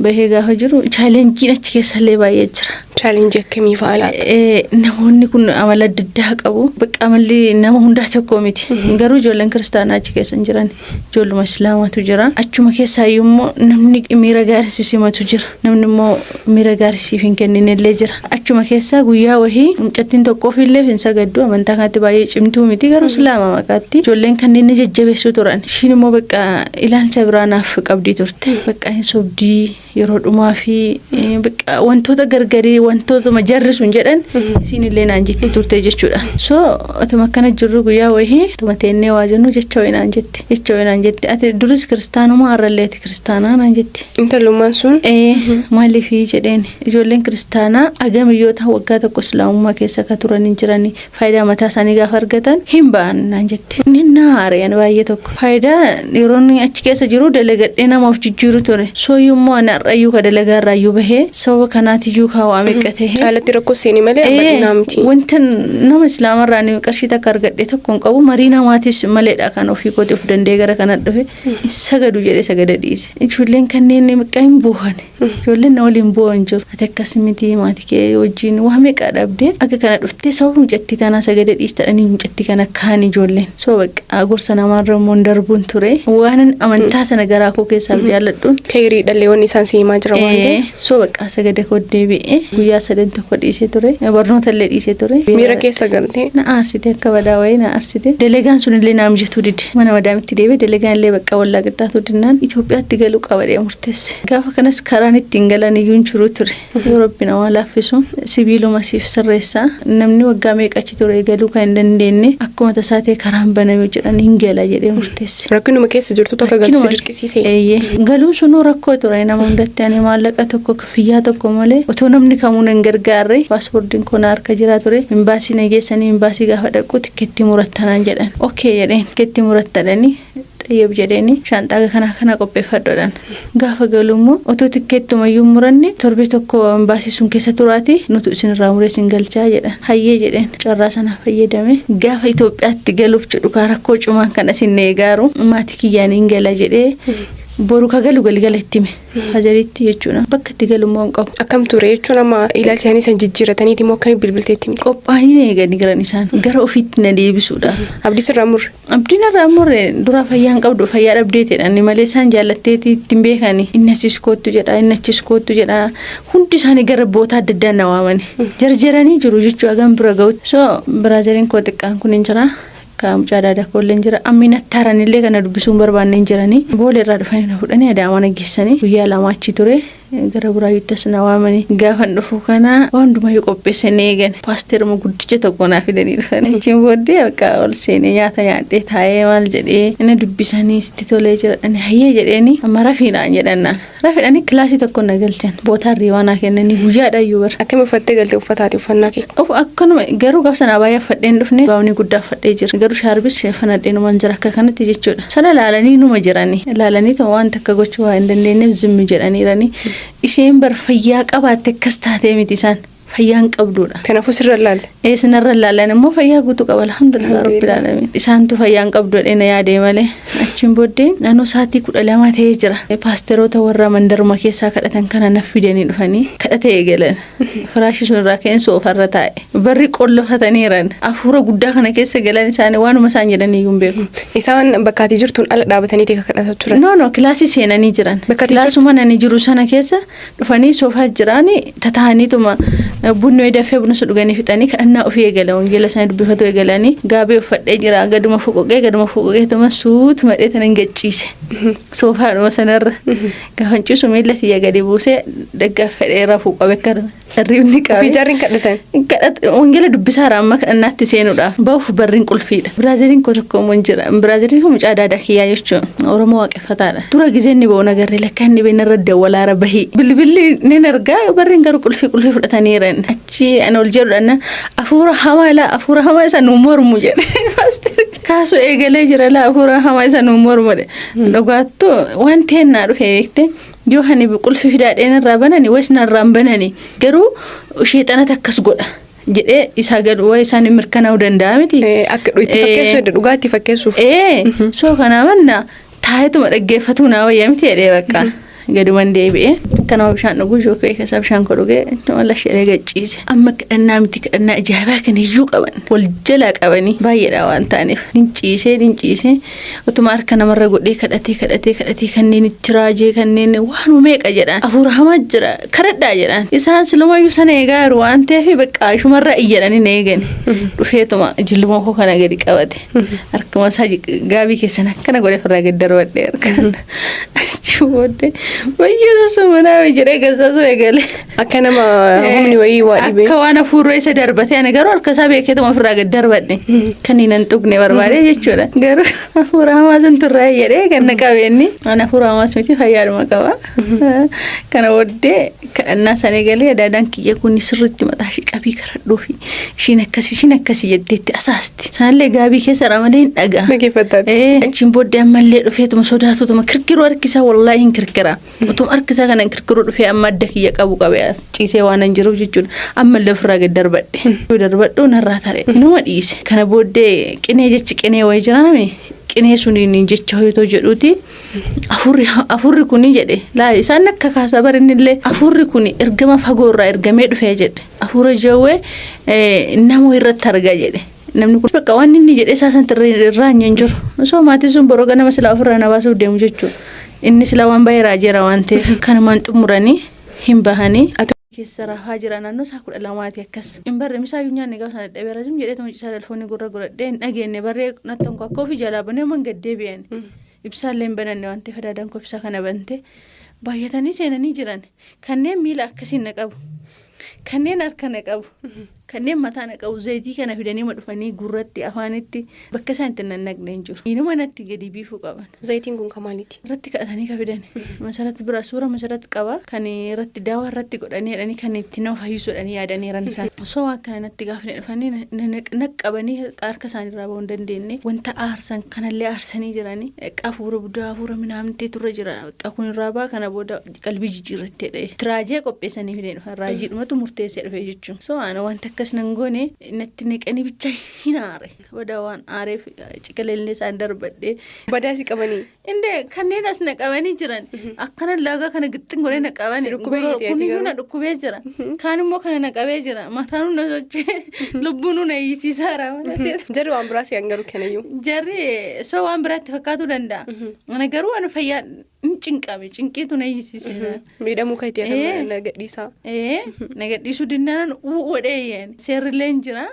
Bahee gaafa jiru challengeiin achi keessallee baay'ee jira. Challenge akkamii fa'aa laata? Namoonni kun amala adda addaa qabu. Bakka amalli nama hundaa tokko miti. Garuu ijoolleen kiristaanaa achi keessa hin jiran. Ijoolluma islaamaatu jira. Achuma keessaa immoo namni miira gaarii si simatu jira. Namni immoo miira gaarii siif hin kenninellee jira. Achuma keessaa guyyaa wahii mucattiin tokko ofiillee hin sagaddu, amantaa kanatti baay'ee cimtuu miti, garuu islaama maqaatti. Ijoolleen kanneen na jajjabeessuu turan. Ishiin immoo bakka ilaalcha biraa naaf qabdii turte. Bakka hin sobdii yeroo dhumaa fi bakka wantoota gargarii, wantootuma jarri sun jedhan isiin illee naan jetti turte jechuudha. So otuma akkana jirru guyyaa wahii otuma teennee waa jennu jecha wayii naan jetti. Jecha wayii naan jetti. "Ati duris kiristaanuma, har'allee ati kiristaanaa" naan jetti. Intallummaan sun. Ee, "Maaliifii?" jedheen. "Ijoolleen kiristaanaa agami yoo ta'an waggaa tokko islaamummaa keessa akka turan hin jiranii, faayidaa mataa isaanii gaafa argatan hin ba'an" naan jette. Inni Naare ani baay'ee tokko. Faayidaa yeroo inni achi keessa jiru dalagadhee nama of jijjiiru ture. Sooyyuu immoo ani har'ayyuu ka dalagaa irraayyuu bahee sababa kanaatiyyuu ka waa meeqa ta'e. Caalatti rakkoo seeni malee bal'inaa miti. Wanta nama islaamarraa ani qarshii takka argadhe tokko hin qabu, marii namaatis maleedha kan ofii kooti of danda'ee gara kana dhufe sagadu jedhee sagada dhiise. Ijoolleen kanneen meeqa hin buuhan. Ijoolleen na waliin bu'an jiru. Ati akkas miti, maatii kee wajjin waa meeqa dhabdee akka kana dhuftee sababa mucattii tanaa sagada dhiistadhanii mucattii kana kaan ijoolleen. So bakka gorsa namaarra immoo hin darbuun ture. Waan amantaa sana garaa koo keessaaf jaalladhuun. Kayrii dhalleewwan isaan si himaa jira waan ta'eef. So bakka sagada koo deebi'ee guyyaa sadan tokko dhiisee ture. Barnoota illee dhiisee ture. Miira keessa galtee. Na aarsite, akka badaa wayii na aarsite. Dalagaan sun illee naa mijatuu dide. Mana madaamitti deebi'ee dalagaan illee bakka wallaa qixxaatuu dinnaan Itoophiyaatti galuu qabadhee murteesse. Gaafa kanas karaan ittiin galan iyyuu hin jiru ture. Yoo Rabbi namaa laaffisu sibiiluma siif sirreessa. Namni waggaa meeqa achi ture galuu kan hin dandeenye akkuma tasaa ta'e karaan baname jedhan hin gala jedhee murteesse. Rakkinuma keessa jirtu tokko galtu si dirqisiise. Eeyyee. Galuun sunuu rakkoo ture nama hundatti. Ani maallaqa tokko, kafiyyaa tokko malee, otoo namni kamuu nan gargaarre, paaspoortiin koo na harka jira ture. Imbaasii na geessanii, imbaasii gaafa dhaqu tikkeettii murattanaan jedhan. Okay jedheen, tikkeettii murattadhanii, xayyab jedheeni, shaanxaa kana kana qopheeffadhuudhaan. Gaafa galu immoo otoo tikkeettumayyuu muranne torbee tokko imbaasii sun keessa turaati nutu isinirraa muree isin galchaa jedhan. Hayyee jedheen, carraa sana fayyadame. Gaafa Itoophiyaatti galuuf jedhu kaa rakkoo cimaan kan asin eegaaru maatii kiyyaan hin gala jedhee boru ka galu galgala itti hime. Hajariitti jechuudha. Bakka itti galu immoo hin qabu. Akkam ture jechuun, amma ilaalcha isaanii san jijjiirataniiti immoo akkamii bilbilteetti miti? Qophaa'anii eeganii jiran isaan gara ofiitti na deebisuudhaaf. Abdii sirraa murre. Abdiin irraa murre, dura fayyaa hin qabdu, fayyaa dhabdeetidha malee isaan jaallatteeti ittiin beekani. Inni asis koottu jedha, inni achis koottu jedha. Hundi isaanii gara boota adda addaa na waamani. Jarjaranii jiru jechuu hagam bira ga'utti. So brother-iin koo xiqqaan kun hin jira. Ka mucaa daadaa koollee hin jira. Ammi nattaaran illee kana dubbisuu hin barbaanne hin jiranii. Boola irraa dhufanii na fuudhanii Adaamaa na geessanii guyyaa 2 achi ture. Gara Buraayyuutti as na waamanii gaafan dhufu kana waan hundumayyuu qopheessanii eegan. Paasteeruma guddicha tokko naa fidanii dhufan. Achiin booddee bakka ol seenee nyaata nyaadhee taa'ee maal jedhee inni dubbisanii sitti tolee jira dhani, hayyee jedheeni, amma rafiidhaan jedhannaan. Rafiidhaanii kilaasii tokko na galchan. Bootaan riibaa naa kennanii guyyaadha iyyuu bara. Akkami uffattee galte uffataati uffannaa kee? Of akkanuma garuu gaafa sana baay'ee uffadhee hin dhufne, gaawunii guddaa uffadhee jira. Garuu shaarbis fanadhee numan jira akka kanatti jechuudha. Sana laalanii numa jiranii. Laalanii tuma waan takka gochuu waa hin dandeenyeef zimmi jedhaniiranii. Isheen bar fayyaa qabaatte akkas taatee miti, isaan fayyaan qabduudha. Kanaafuu sirra laalle. Eessinarra laalan immoo fayyaa guutuu qaba, alhamdulillah rabbil alamin. Isaantu fayyaan qabdu jedhee na yaadee malee. Achiin booddee naannoo sa'aatii 12 ta'ee jira. Paasteroota warra mandaruma keessaa kadhatan kana na fidanii dhufanii kadhata eegalan. Firaashii sun irraa ka'een soofarra taa'e. Barri qollofataniiran. Hafuura guddaa kana keessa galan isaanii waanuma isaan jedhanii iyyuu hin beeku. Isaan bakka ati jirtuun ala dhaabatanii ka kadhata turan. No, kilaasii seenanii jiran. Bakka ati Kilaasuma nani jiru sana keessa dhufanii soofaa jiraani tataa'aniituma bunni wayii dafee buna sun dhuganii fixanii kadhannaa ofii eegalan, wangeela isaanii dubbifatu eegalanii, gaabee uffadhee jira, gaduma foqoqee gaduma foqoqeetuma suutuma dhee tanan gacciise soofaadhuma sanarra. Gaafa ciisu miila tiyya gadi buusee daggaaffadhee rafuu qabe, akka hirribni qabe. Ofii jaarriin kadhatan. Wangeela dubbisaara amma kadhannaatti seenuudhaaf bahuuf barriin qulfiidha. Brother-iin koo tokko immoo hin jira. Brother-iin kun mucaa daadaa kiyyaa jechuun Oromoo waaqeffataadha. Dura gizee inni ba'u nagarree lakkaa inni beenarra dawwalaara bahii. Bilbilli nin argaa, barriin garuu qulfii qulfii fudhataniiran. Achi ani ol jedhudhaan afuura hamaa laa, afuura hamaa isa nuu mormu jedhe. Kaasuu eegalee jira laa, afuura hamaa isa nuu mormu jedhe. Dhugaattuu waan teennaa dhufe beekte. Yoo hani qulfii fidaadheen irraa banani wayis narraan banani, garuu sheexanatu akkas godha jedhee isaa gadu wayi isaan mirkanaa'uu danda'a miti. Akka itti fakkeessuu edda dhugaa itti fakkeessuuf. Ee, soo kanaa manna taa'eetuma dhaggeeffatuu naa wayya miti jedhee bakka gaduman deebi'ee akkanuma bishaan dhuguu jookee keessaa bishaan koo dhugee lashee gacciise. Amma kadhannaa miti, kadhannaa ajaa'ibaa kan iyyuu qaban wal jalaa qabanii baay'eedha waan ta'aniif nin ciisee nin ciisee utuma harka namarra godhee kadhatee kadhatee kadhatee kanneen itti raajee kanneen waan meeqa jedhaan, hafuura hamaa jira kadhadhaa jedhaan. Isaan silumayyuu sana eegaa jiru waan ta'eef bakka ishumarraa iyyadhanii na eegani. Dhufeetuma jilma koo kana gadi qabate, harkuma isaa gaabii keessan akkana godhee ofirraa gad darbadhee harkaan. Achi booddee Baay'ee manaa jedhee gazaasuu eegale. Akka nama humni wayii waa dhibee. Akka waan hafuurri isa darbate ani garuu harka isaa beekeetuma ofirraa gad darbadhe. Kan inni hin tuqne barbaade jechuudha. Garuu hafuura hamaa sun turraa jedhee kan na qabeenni. Ani hafuura hamaas miti fayyaadhuma qaba. Kana booddee kadhannaa sana eegalee adaadaan kiyya kun sirriitti mataa ishee qabii karadhuufi ishiin akkasii ishiin akkasii jetteetti asaasti. Sanallee gaabii keessa malee hin dhaga'a. Dhaggeeffattaati. Achiin booddee ammallee dhufeetuma sodaatutuma kirkiruu harkisaa wallaahi hin kirkira. Utuma harkisaa kana hin kirkiruu dhufee amma adda kiyya qabu qabee as ciisee waan hin jiruuf jechuudha. Ammallee ofirraa gad darbadhe. Darbadhu narraa tare. Nama dhiise. Kana booddee qinee jechi qinee wayii jiraame qinee suniin jecha hoyitoo jedhuuti. Afurri kuni jedhe laa isaan akka kaasaa barinillee afurri kuni ergama fagoorraa ergamee dhufee jedhe. Afura jawwee nama irratti arga jedhe. Namni kun bakka waan inni jedhe isaa sanatti irraa hin jiru. Osoo maatiin sun boroo ganama silaa ofirraa na baasuuf deemu jechuudha. Inni silaa waan baay'ee raajeera waan ta'eef kanumaan xumuranii hin bahanii. Keessa rafaa jira naannoo isaa 12ti akkas. Hin barre misaayyuu nyaanne gaafa sana dadhabee razim jedhee tuma cisaa dalfoonni gurra godhadhee hin dhageenye barree natti onko akka ofii jalaa banee man gad deebi'an. Ibsaallee hin bananne waan ta'eef adaadaan koo ibsaa kana bante baay'atanii seenanii jiran. Kanneen miila akkasiin na qabu. Kanneen harka na qabu. Kanneen mataa na qabu zayitii kana fidanii ma dhufanii gurratti afaanitti bakka isaan itti nannaqne hin jiru. Inuma natti gadi biifuu qaban. Zayitiin kun kan maaliiti? Irratti kadhatanii ka fidan. Masarat bira suura masarat qaba. Kan irratti daawaa irratti godhanii jedhanii kan itti nama fayyisuudhanii yaadaniiran isaan. Osoo waan kana natti gaafa dhufanii naqqabanii harka isaanii irraa bahuu hin dandeenye. Wanta aarsan kanallee aarsanii jiranii. Hafuura budaa hafuura minaamtee turre jira. Kun irraa ba'a kana booda qalbii jijjiirrattee dha'e. Raajee qopheessanii fidee dhufan. Raajiidhumatu murteessee dhufe jechuudha. So ana wanta akkas nan goone natti naqanii bicha hin aare. Badaa waan aareef ciqaleellee isaan darbadhee. Badaa si qabanii. Indee kanneen as na qabanii jiran akkana laagaa kana gixxin godhee na qabanii. Si dhukkubee jirti ati Kun iyyuu garuu. na dhukkubee jira. Kaan immoo kana na qabee jira. Mataan na socho'ee lubbuun na iyyisiisaara mana seeta. Jarri waan biraa si hangaru kanayyuu. Jarri soo waan biraatti fakkaatuu danda'a. Ana garuu ani fayyaa hin cinqame cinqiitu na iyyisiise. Miidhamuu kan itti yaadamu na gadhiisaa. Na gadhiisuu dinnaan u'uudhee yeen seerrillee hin jira.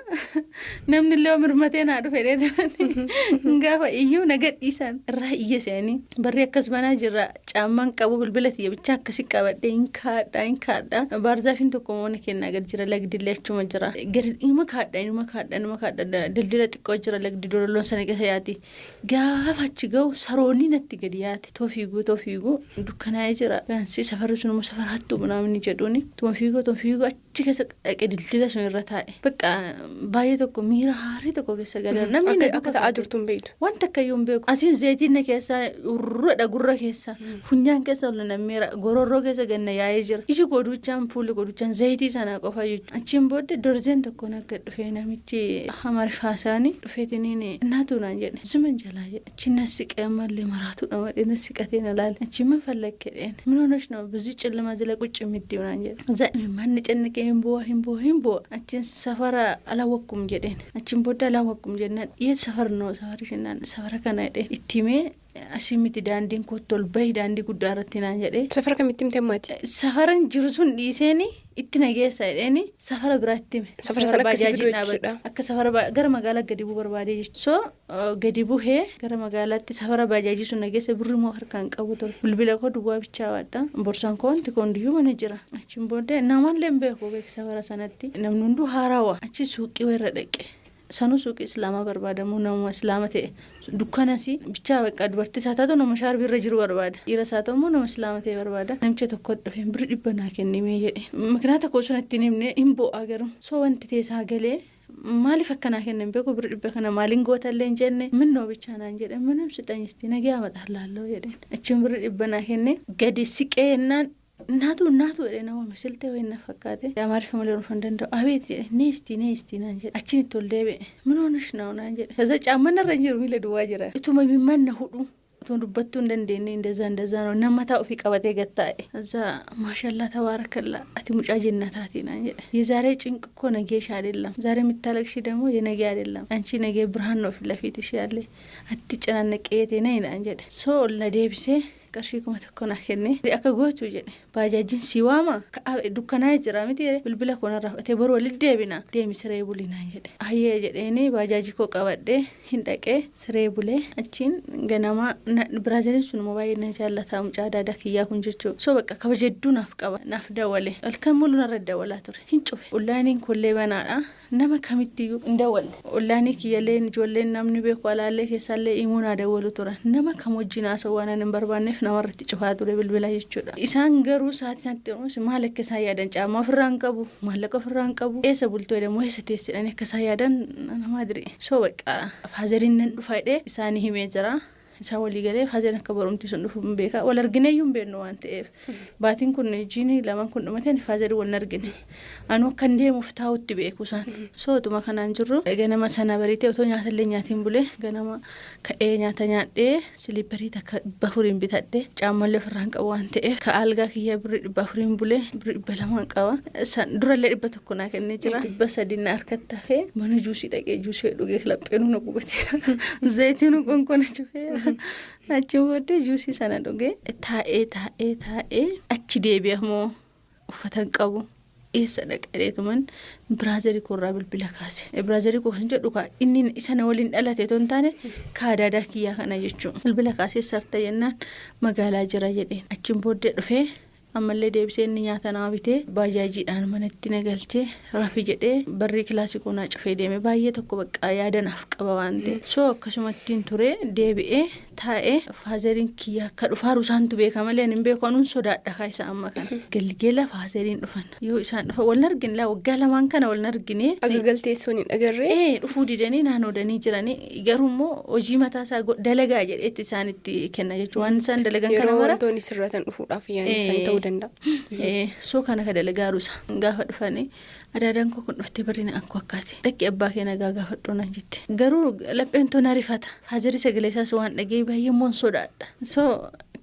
Namni illee mirmatee naa dhufe dheetanii gaafa iyyuu na gadhiisan irraa iyya seeni. Barri akkas banaa jirra caammaan qabu bilbila tiyya bichaa akkasi qabadhee hin kaadhaa hin kaadhaa. Baarzaafiin tokko mana kennaa gad jira lagdillee achuma jira. Gadi inuma kaadhaa inuma kaadhaa inuma kaadhaa daldala xiqqoo jira lagdi dololoon sana keessa yaati. Gaafa achi ga'u saroonni natti gadi yaate. Too fiiguu too fiiguu dukkanaa'ee jira. Yaansi safarri sun immoo safara hattuu namni jedhuuni. Tuma fiiguu too fiiguu achi keessa dhaqee dildila sun irra taa'e. Bakka baay'ee tokko miira haarii tokko keessa galeera. Namni na Akka ta'aa jirtu hin beektu. Wanta akkayyuu hin beeku. Asiin zayitiin na keessa urruudha gurra keessa funyaan keessa ol nammeera gororroo keessa ganna yaa'ee jira. Iji goduuchaan fuulli goduuchaan zayitii sana qofa jechuudha. Achiin booddee dorzeen tokko nagga dhufee namichi Amaariffaa isaanii dhufeetiniin naatu naan jedhe. Ziman jalaa jedhe. Achi na siqee ammallee maraatuudha malee na siqatee na laale. Achi man fallakke dheen. ምን ሆነሽ ነው በዚህ ጨለማ እዚህ ላይ ቁጭ የምትይው naan jedhe. እዛ ማን ጨነቀ hin bu'a hin bu'a hin bu'a. Achiin safara አላወቅኩም jedheen. Achiin booda አላወቅኩም jennaan የት ሰፈር ነው ሰፈርሽ jennaan safara kana jedheen. Itti himee asii miti daandiin kootti ol bahi daandii guddaa irratti naan jedhee. Safara kamitti himte ammaati? Safaran jiru sun dhiiseeni itti na geessa jedheeni safara biraatti hime. Safara sana akkasii baajaajiin fiduu dhaabadhu. jechuudha. Akka safara gara magaalaa gadi bu'uu barbaadee jechuudha. So gadi buhee gara magaalaatti safara baajaajii sun na geessa birri immoo harkaan qabu ture. Bilbila koo duwwaa bichaa baadha. Borsaan koo wanti koo hundiyyuu mana jira. Achiin booddee namallee hin beeku beek safara sanatti. Namni hunduu haarawaa. Achi suuqii wayirra dhaqe. Sanuu suuqii islaamaa barbaadamu nama islaama ta'e dukkanas bichaa bakka dubartii isaa taatu nama shaarbii irra jiru barbaada. Dhiira isaa ta'u immoo nama islaama ta'e barbaada. Namicha tokko dhufe birri 100 naa kennimee jedhe. Mikinaata koo sun ittiin himne hin bo'a garuu. So wanti teessaa galee maaliif akkanaa kennan beeku birri 100 kana maaliin gootallee hin jenne minnoo bichaa naan jedhe ምንም ስጠኝ እስቲ ነገ አመጣልሃለሁ jedheen. Achiin birri 100 naa kenne gadi siqee jennaan እናቱ እናቱ jedhee nama misiltee wayi na fakkaate. Amaariffa malee dhufuu hin danda'u. Abeet jedhe neesti neesti naan jedhe. Achiin itti ol deebi'e. ምን ሆነሽ ነው naan jedhe. ከዛ caamman irra hin jiru miila duwwaa jira. Ituma mimman na hudhu. Otoo dubbattuu hin dandeenye እንደዛ እንደዛ ነው nama mataa ofii qabatee gad taa'e. እዛ ማሻላ ተባረከላ ati mucaa jennataati naan jedhe. የዛሬ ጭንቅ እኮ ነገሽ አይደለም። ዛሬ የምታለቅሺ ደግሞ የነገ አይደለም። አንቺ ነገ ብርሃን ነው ፊት ለፊትሽ ያለ አትጨናነቂ የቴ ነይ naan jedhe. So ol na deebisee Qarshii 1000 naa kenne. Akka gootu jedhe. Baajaajiin si waama dukkanaa'ee jira miti bilbila koo narraa fudhatee boru walitti deebina. Deemi siree buli naan jedhe. Hayyee jedheeni baajaajii koo qabadhee hin dhaqee siree bulee achiin ganama biraazariin sun immoo baay'ee na jaallata mucaa daadaa kiyyaa kun jechuudha. So bakka kabaja hedduu naaf qaba naaf dawwale. Halkan mulu narra dawwalaa ture. Hin cufe. Ollaaniin kollee banaadha. Nama kamittiyyuu hin dawwalle. Ollaanii kiyyallee ijoolleen namni beeku alaallee keessaallee himuu naa dawwalu turan. Nama kam wajjin haasa'uu waan ani hin barbaanneef namarratti cufaa ture bilbila jechuudha. Isaan garuu sa'aatii isaanitti yeroo maal akka isaan yaadan caammaa ofirraa hin qabu, maallaqa ofirraa hin qabu, eessa bultoo jedhamu eessa teessedhanii akka isaan yaadan nama adiri. So bakka faazariin nan dhufa jedhee isaanii himee jira. Isaan walii galee faazariin akka barumti sun dhufu hin beeka. Wal argineeyyuu hin beeknu waan ta'eef. Baatiin kun jiini lamaan kun dhumate faazarii wal argine. Anu akkan deemuuf taa'utti beeku isaan. So utuma kanaan jirru ganama sana bariitee otoo nyaata illee nyaatiin bulee ganama ka'ee nyaata nyaadhee siliipparii takka 400 bitadhee caammallee ofirraa hin qabu waan ta'eef ka algaa kiyya birrii 400 bulee birrii 200 qaba. San durallee 100 naa kennee jira. 300 na harkatti hafee mana juusii dhaqee juusii dhugee lapheenuu na gubate. Zayitiin qonkona cufee achiin booddee juusii sana dhugee taa'ee taa'ee taa'ee achi deebi'amoo uffata hin qabu. Eessa dhaqeetuman biraazarii koorraa bilbila kaase. Biraazarii koo kan jedhu kaa inni isa na waliin dhalate otoo hin taane kaadaadaa kiyyaa kana jechuudha. Bilbila kaasee sarta jennaan magaalaa jira jedheen. Achiin booddee dhufee ammallee deebisee inni nyaata naa bitee baajaajiidhaan manatti na galchee rafi jedhee barrii kilaasii koo naa cufee deeme. Baay'ee tokko bakka yaada naaf qaba waan ta'eef. So akkasumattiin ture deebi'ee taa'ee faazariin kiyya akka dhufaaru isaantu beeka malee ani hin beeku anuun sodaadha kaa isa amma kana. Galgala faazariin dhufan. Yoo isaan dhufan wal argine laa waggaa lamaan kana wal argine. Aga galteessuun hin agarree. Ee dhufuu didanii naannoodanii jiranii garuu immoo hojii mataa isaa dalagaa jedheetti isaanitti kenna jechuudha. Waan isaan dalagan kana Yeroo mara. wantoonni sirratan dhufuudhaaf yaadni isaanii ta'uu danda'a. So kana ka dalagaaru isa gaafa dhufanii adaadaan koo kun dhuftee barri na akkoo akkaati. Dhaqi abbaa kee nagaa gaafadhu naan jette. Garuu lapheen too na rifata. Faazari sagalee isaas waan dhagee baay'ee immoo sodaadha. So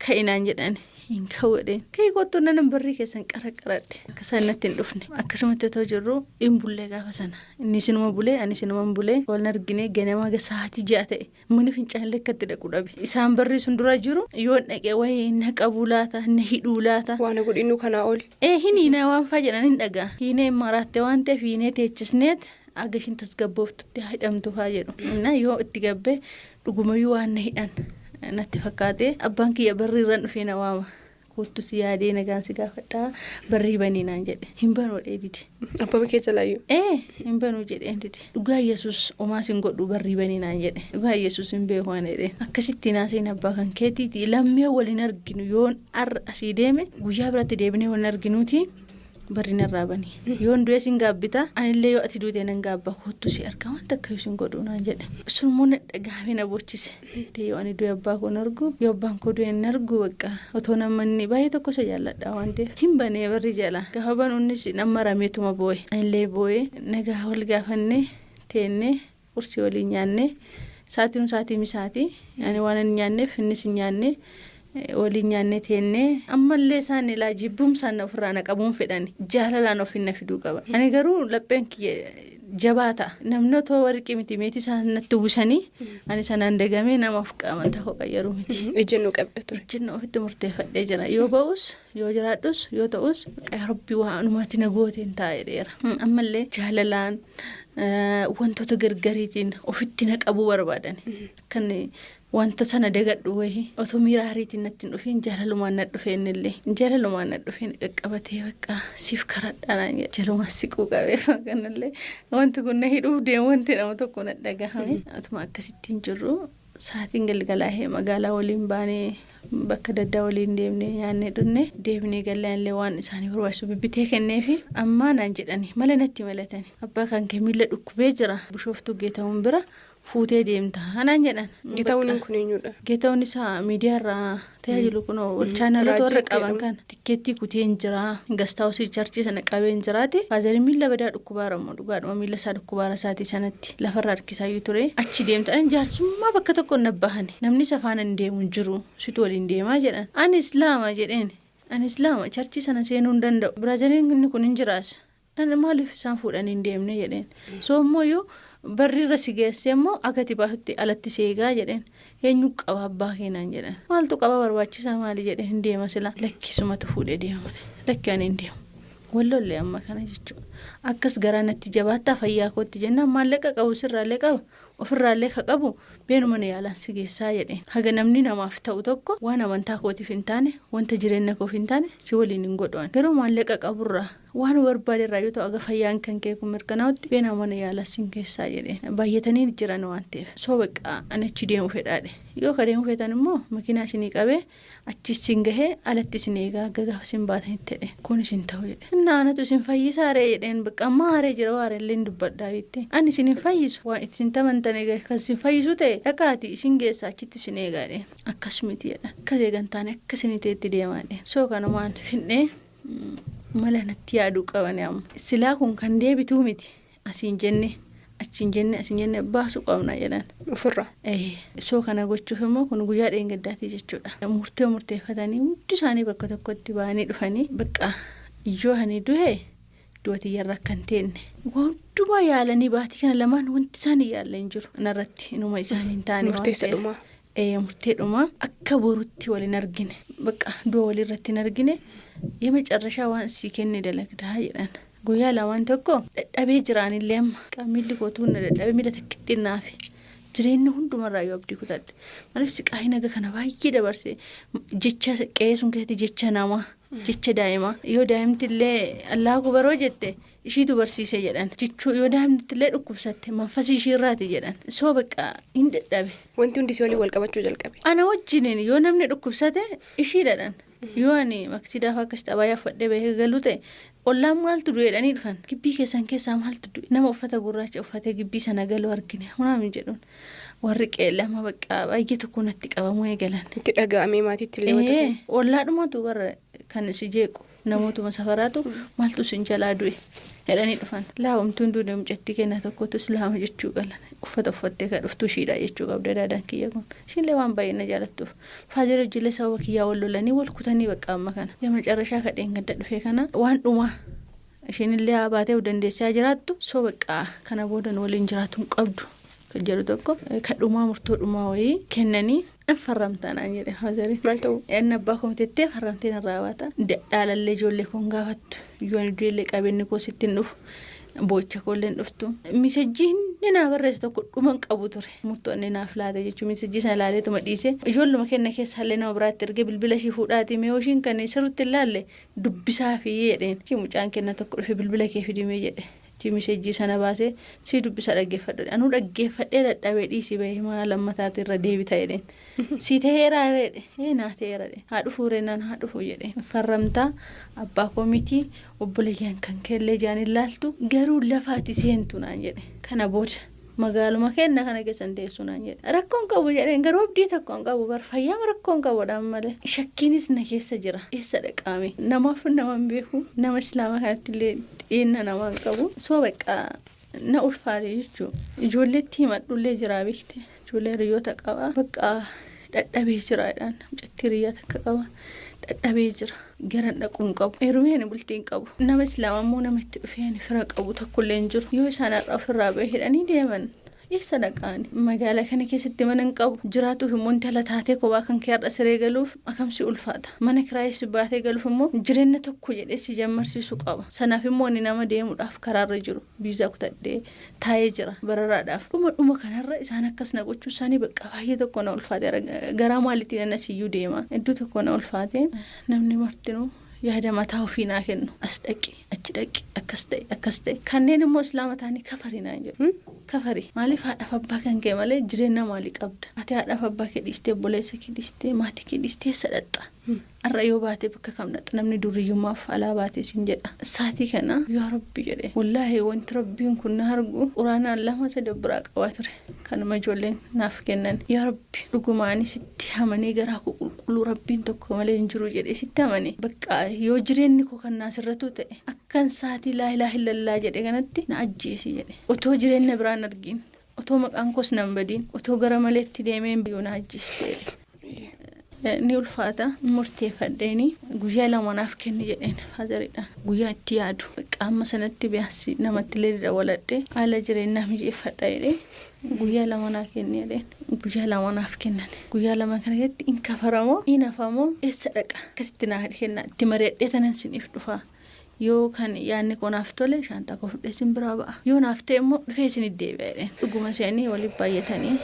ka'i naan jedhan hin ka'u jedheen. Ka'i kottu nan barrii keessan qara qaradhe. Akka isaan natti hin dhufne. Akkasumatti otoo jirru hin bullee gaafa sana. Inni sinuma bulee ani sinuma hin bulee. Wal argine ganama sa'aatii 6 ta'e. Mana fincaanillee akkatti dhaqu dhabe. Isaan barrii sun dura jiru yoo dhaqee wayii na qabuu laata na hidhuu laata. Waan godhinu kanaa oli. Ee hiniina waan faa jedhan hin dhagaa. Hiinee maraatte waan ta'eef hiinee teechisneet aga ishiin tasgabbooftutti hidhamtu faa jedhu. Na yoo itti gabbee dhugumayyuu waan na hidhan natti fakkaate abbaan kiyya barrii irraan dhufee na waama. Kottu si yaadee nagaan si gaafadhaa barrii banii naan jedhe. Hin banuu jedhee dide. Abbaa kee jalaayyuu. Ee hin banuu jedheen dide. Dhugaa Yesuus homaa sin godhu barrii banii naan jedhe. Dhugaa Yesuus hin beeku waan jedheen. Akkasitti naaseen abbaa kan keetiiti lammii waliin arginu yoon arra asii deeme guyyaa biratti deebinee waliin arginuuti barri narraa banii. Yoon du'e sin gaabbita anillee yoo ati duute nan gaabba kottu si arga wanta akka sin godhu naan jedhe. Sun immoo na dhagahamee na bochise. Yoo ani du'e abbaa koo hin argu yoo abbaan koo du'e hin argu bakka otoo namni baay'ee tokko isa jaalladha waan ta'eef hin banee barri jala. Gaafa banu innis nama marameetuma boo'e. Anillee boo'e nagaa wal gaafanne teenne qursii waliin nyaanne sa'aatiin sa'aatii misaati. Ani waan hin nyaanneef innis hin nyaanne waliin nyaanne teenne ammallee isaan ilaa jibbumsaan ofirraa na qabuun fedhani jaalalaan of hin na fiduu qaba. Ani garuu lapheen kiyya jabaa ta'a. Namni otoo warqii miti meetii isaan natti uwwisanii ani sanaan dagamee nama of qaaman ta'uu qayyaruu miti. Ejjennoo qabda ture. Ejjennoo ofitti murteeffadhee jira. Yoo ba'us yoo jiraadhus yoo ta'us Rabbi waanumatti na gooteen taa'ee dheera. Ammallee jaalalaan wantoota gargariitiin ofitti na qabuu barbaadan. Kan wanta sana dagadhu wayii otoo miira hariitiin natti hin dhufiin jaalalumaan na dhufe innillee jaalalumaan na dhufeen qaqqabatee bakka siif karadhaa naan jedhe jalumaan siquu qabee kanallee wanti kun na hidhuuf deemu wanti jedhamu tokko na dhagahame. Atuma akkasittiin jirru sa'aatiin galgalaa'ee magaalaa waliin baanee bakka daddaa waliin deemnee nyaannee dhunne deebinee gallaan waan isaanii barbaachisu bibbitee kenneefi ammaa naan jedhani mala natti malatani abbaa kan kee miila dhukkubee jira Bishooftuu Geetahuun bira fuutee deemta anaan jedhan. Geetahuun kun eenyudha? Geetahuun isaa miidiyaarraa tajaajilu kun chaanaloota warra qaban kana tikkeettii kuteen jira gastaawusii charchii sana qabeen jiraate faazariin miila badaa dhukkubaara immoo dhugaadhuma miila isaa dhukkubaara isaatii sanatti lafarra harkisaayyuu ture achi deemta jaarsummaa bakka tokko hin nabbahani namni isa faana hin deemu hin jiru situ waliin deemaa jedhan ani islaama jedheen ani islaama charchii sana seenuu hin danda'u biraaziliin inni kun hin jiraas. Maaliif isaan fuudhanii hin deemne jedheen. So immoo yoo barriirra si geessee immoo agati baasutti alatti si eegaa jedheen. Eenyu qaba abbaa keenaan jedhan. Maaltu qaba barbaachisaa maali jedhee hin deema sila. Lakkisumatu fuudhee deema malee. Lakki ani hin deemu. Wallollee amma kana jechuudha. Akkas garaa natti jabaattaa fayyaa kootti jennaan maallaqa qabu sirraallee qaba ofirraallee ka qabu beenu mana yaalaan si geessaa jedheen. Haga namni namaaf ta'u tokko waan amantaa kootiif hin taane wanta jireenya koof hin taane si waliin hin godhu. Garuu maallaqa qaburraa waan barbaade irraa yoo ta'u aga fayyaan kan kee kun mirkanaa'utti beena mana yaalaa sin keessaa jedheen. Baay'atanii jiran waan ta'eef. So bakka ani achi deemu fedhaadhe. Yoo ka deemu feetan immoo makiinaa isinii qabee achi isin gahee alatti isin eegaa akka gaafa isin baatanitti jedhe. Kun isin ta'u jedhe. Inni anatu isin fayyisaa ree jedheen bakka amma haaree jira waaree illee dubbadhaa bitte. Ani isin hin fayyisu waan isin tamantan egaa kan isin fayyisu ta'e dhaqaati isin geessa achitti isin eegaa jedheen. Akkas miti jedha. Akkas eegan taane akka isin ta'etti deemaa jedheen. So kanumaan fin'ee mala natti yaaduu qaban amma. Silaa kun kan deebituu miti asiin jenne achiin jenne asiin jenne baasuu qabna jedhan. Ofirraa. Soo kana gochuuf immoo kun guyyaa dheengaddaatii jechuudha. Murtee murteeffatanii hundi isaanii bakka tokkotti ba'anii dhufanii bakka yoo ani du'e du'a tiyyarra akka hin teenne. Hundumaa yaalanii baatii kana lamaan wanti isaan hin yaalle hin jiru. Narratti inuma isaan hin taane. Murteessa dhumaa. Murtee dhumaa akka borutti wal hin argine bakka du'a walirratti hin argine የመጨረሻ waan sii kenne dalagdaa jedhan. Guyyaa lamaan tokko dadhabee jiraanillee amma miilli kootuu na dadhabee miila takkitti naafe. Jireenya hundumarraa yoo abdii kutadhe. Maaliif siqaayii naga kana baay'ee dabarse jecha qe'ee sun keessatti jecha namaa jecha daa'imaa yoo daa'imti illee allaa kubaroo jette ishiitu barsiise jedhan jechuu yoo daa'imti illee dhukkubsatte manfasii ishiirraati jedhan soo bakka hin dadhabe. Wanti hundi si waliin wal qabachuu jalqabe. Ana wajjiniin yoo namni dhukkubsate ishii dhadhan. Yoo ani maksidaaf akkas xabayaa uffadhee bahee galu ta'e ollaan maaltu du'e jedhanii dhufan. Gibbii keessan keessaa maaltu du'e nama uffata gurraacha uffatee gibbii sana galu argine hunaamin jedhuun warri qeellama bakka baay'ee tokko natti qabamuu eegalan. Itti dhaga'amee maatiitti illee wanta Ee, ollaadhumatu warra kan si jeequ namootuma safaraatu maaltu sin jalaa du'e jedhanii dhufan. Laawumtuun duune mucattii kenna tokkotu islaama jechuu qalan uffata uffattee kan dhuftu ishiidha jechuu qabda daadaan kiyya kun. Ishiinillee waan baay'ee na jaalattuuf. Faazira hojillee sababa kiyyaa wal lolanii wal kutanii bakka amma kana. የመጨረሻ kadheen gadda dhufee kana waan dhumaa ishiinillee haa baatee dandeessee jiraattu soo bakka kana boodan waliin jiraatu hin qabdu. Kan jedhu tokko kan dhumaa murtoo dhumaa wayii kennanii farramtaanaan jedhe faazari. Maal ta'u? Inni abbaa komiteettee farramteen irraa baata. Dhaalallee ijoollee koon gaafattu yoo ani du'ellee qabeenyi koo sitti hin dhufu boocha koollee hin dhuftu. Misejjii inni naa barreesse tokko dhuma hin qabu ture. Murtoo inni naaf laate jechuun misejjii sana laaleetuma dhiise. Ijoolluma kenna keessaallee nama biraatti ergee bilbila ishii fuudhaati mee ishiin kan sirriitti hin laalle dubbisaa fi jedheen. Mucaan kenna tokko dhufe bilbila kee fidimee jedhe. Misejjii sana baasee si dubbisa dhaggeeffadhu. Anuu dhaggeeffadhee dadhabee dhiisii bahee mana lammataati irra deebita jedheen. Si ta'eera jedhe. Ee naa ta'eera jedhe. Haa dhufuu reenaan haa dhufuu jedhe. Farramtaa abbaa koo miti obboleeyyan kan keellee jaan hin laaltu garuu lafaati seentu naan jedhe. Kana booda magaaluma kenna kana keessan teessu naan jedhe. Rakkoon qabu jedheen garuu abdii tokko hin qabu bar fayyaama rakkoon qabuudhaan malee. Shakkiinis na keessa jira. Eessa dhaqaame? Namaaf nama hin beeku. Nama islaama kanatti illee dhiyeenya namaa hin qabu. Soo bakka na ulfaate jechuudha. Ijoolleetti himadhullee jira beekte. Ijoollee hiriyoota qaba. Bakka dadhabee jira jedhaan. Mucattii hiriyaa takka qaba. Dadhabee jira. Gara dhaquu hin qabu. Heerumee ani bultii hin qabu. Nama islaamaa immoo nama itti dhufee ani fira qabu tokkollee hin jiru. Yoo isaan har'a ofirraa ba'e hidhanii deeman. Eessa dhaqaani? Magaalaa kana keessatti mana hin qabu. Jiraatuuf immoo intala taatee kophaa kan kee har'a siree galuuf akamsi ulfaata. Mana kiraayis baatee galuuf immoo jireenya tokko jedhee si jammarsiisuu qaba. Sanaaf immoo inni nama deemuudhaaf karaarra jiru biizaa kutadhee taa'ee jira bararaadhaaf. Dhuma dhuma kanarra isaan akkas na gochuu isaanii bakka baay'ee tokko na ulfaate. Garaa maaliitiin anas iyyuu deema. Iddoo tokko na ulfaate namni martinuu yaada mataa ofii naa kennu. As dhaqi, achi dhaqi, akkas ta'e, akkas ta'e. Kanneen immoo islaama ta'anii kafarii naan jedhu. Kafarii. Maaliif haadhaaf abbaa kan kee malee jireenya maalii qabda? Ati haadhaaf abbaa kee dhiistee, obboleessa kee dhiistee, maatii kee dhiistee eessa dhaqxa? Har'a yoo baatee bakka kam dhaqxa? Namni duriyyummaaf alaa baatee siin jedha. Saatii kana yaa Rabbi jedhe. Wallaahi wanti Rabbiin kun na argu quraanaan lama sadi biraa qabaa ture. Kanuma ijoolleen naaf kennan. Yaa Rabbi dhugumaanii sitti amanee garaa koo qulqulluu Rabbiin tokko malee hin jiru jedhee sitti amanee. Bakka yoo jireenyi koo kan naasirratu ta'e akkan saatii laa ilaaha illallaa jedhe kanatti na ajjeesi jedhe. Otoo jireenya biraan argin, otoo maqaan koos nan badiin, otoo gara maleetti deemee yoo na ajjeeste jedhe. Ni ulfaata murteeffadheeni guyyaa lama naaf kenni jedheen faazariidhaan guyyaa itti yaadu. Bakka amma sanatti biyaansi namatti illee dawaladhe haala jireenyaa mijeeffadha jedhee guyyaa 2 naa kenni jedheen. Guyyaa 2 naaf kennan. Guyyaa 2 kana keessatti in kafaramoo in hafamoo eessa dhaqa akkasitti naa kenna itti mari'adhee tanan siniif dhufa. Yoo kan yaadni koo naaf tole shaantaa koo fudhee sin biraa ba'a. Yoo naaf ta'e immoo dhufee isin deebi'a jedheen. Dhuguma se'anii waliin baay'atanii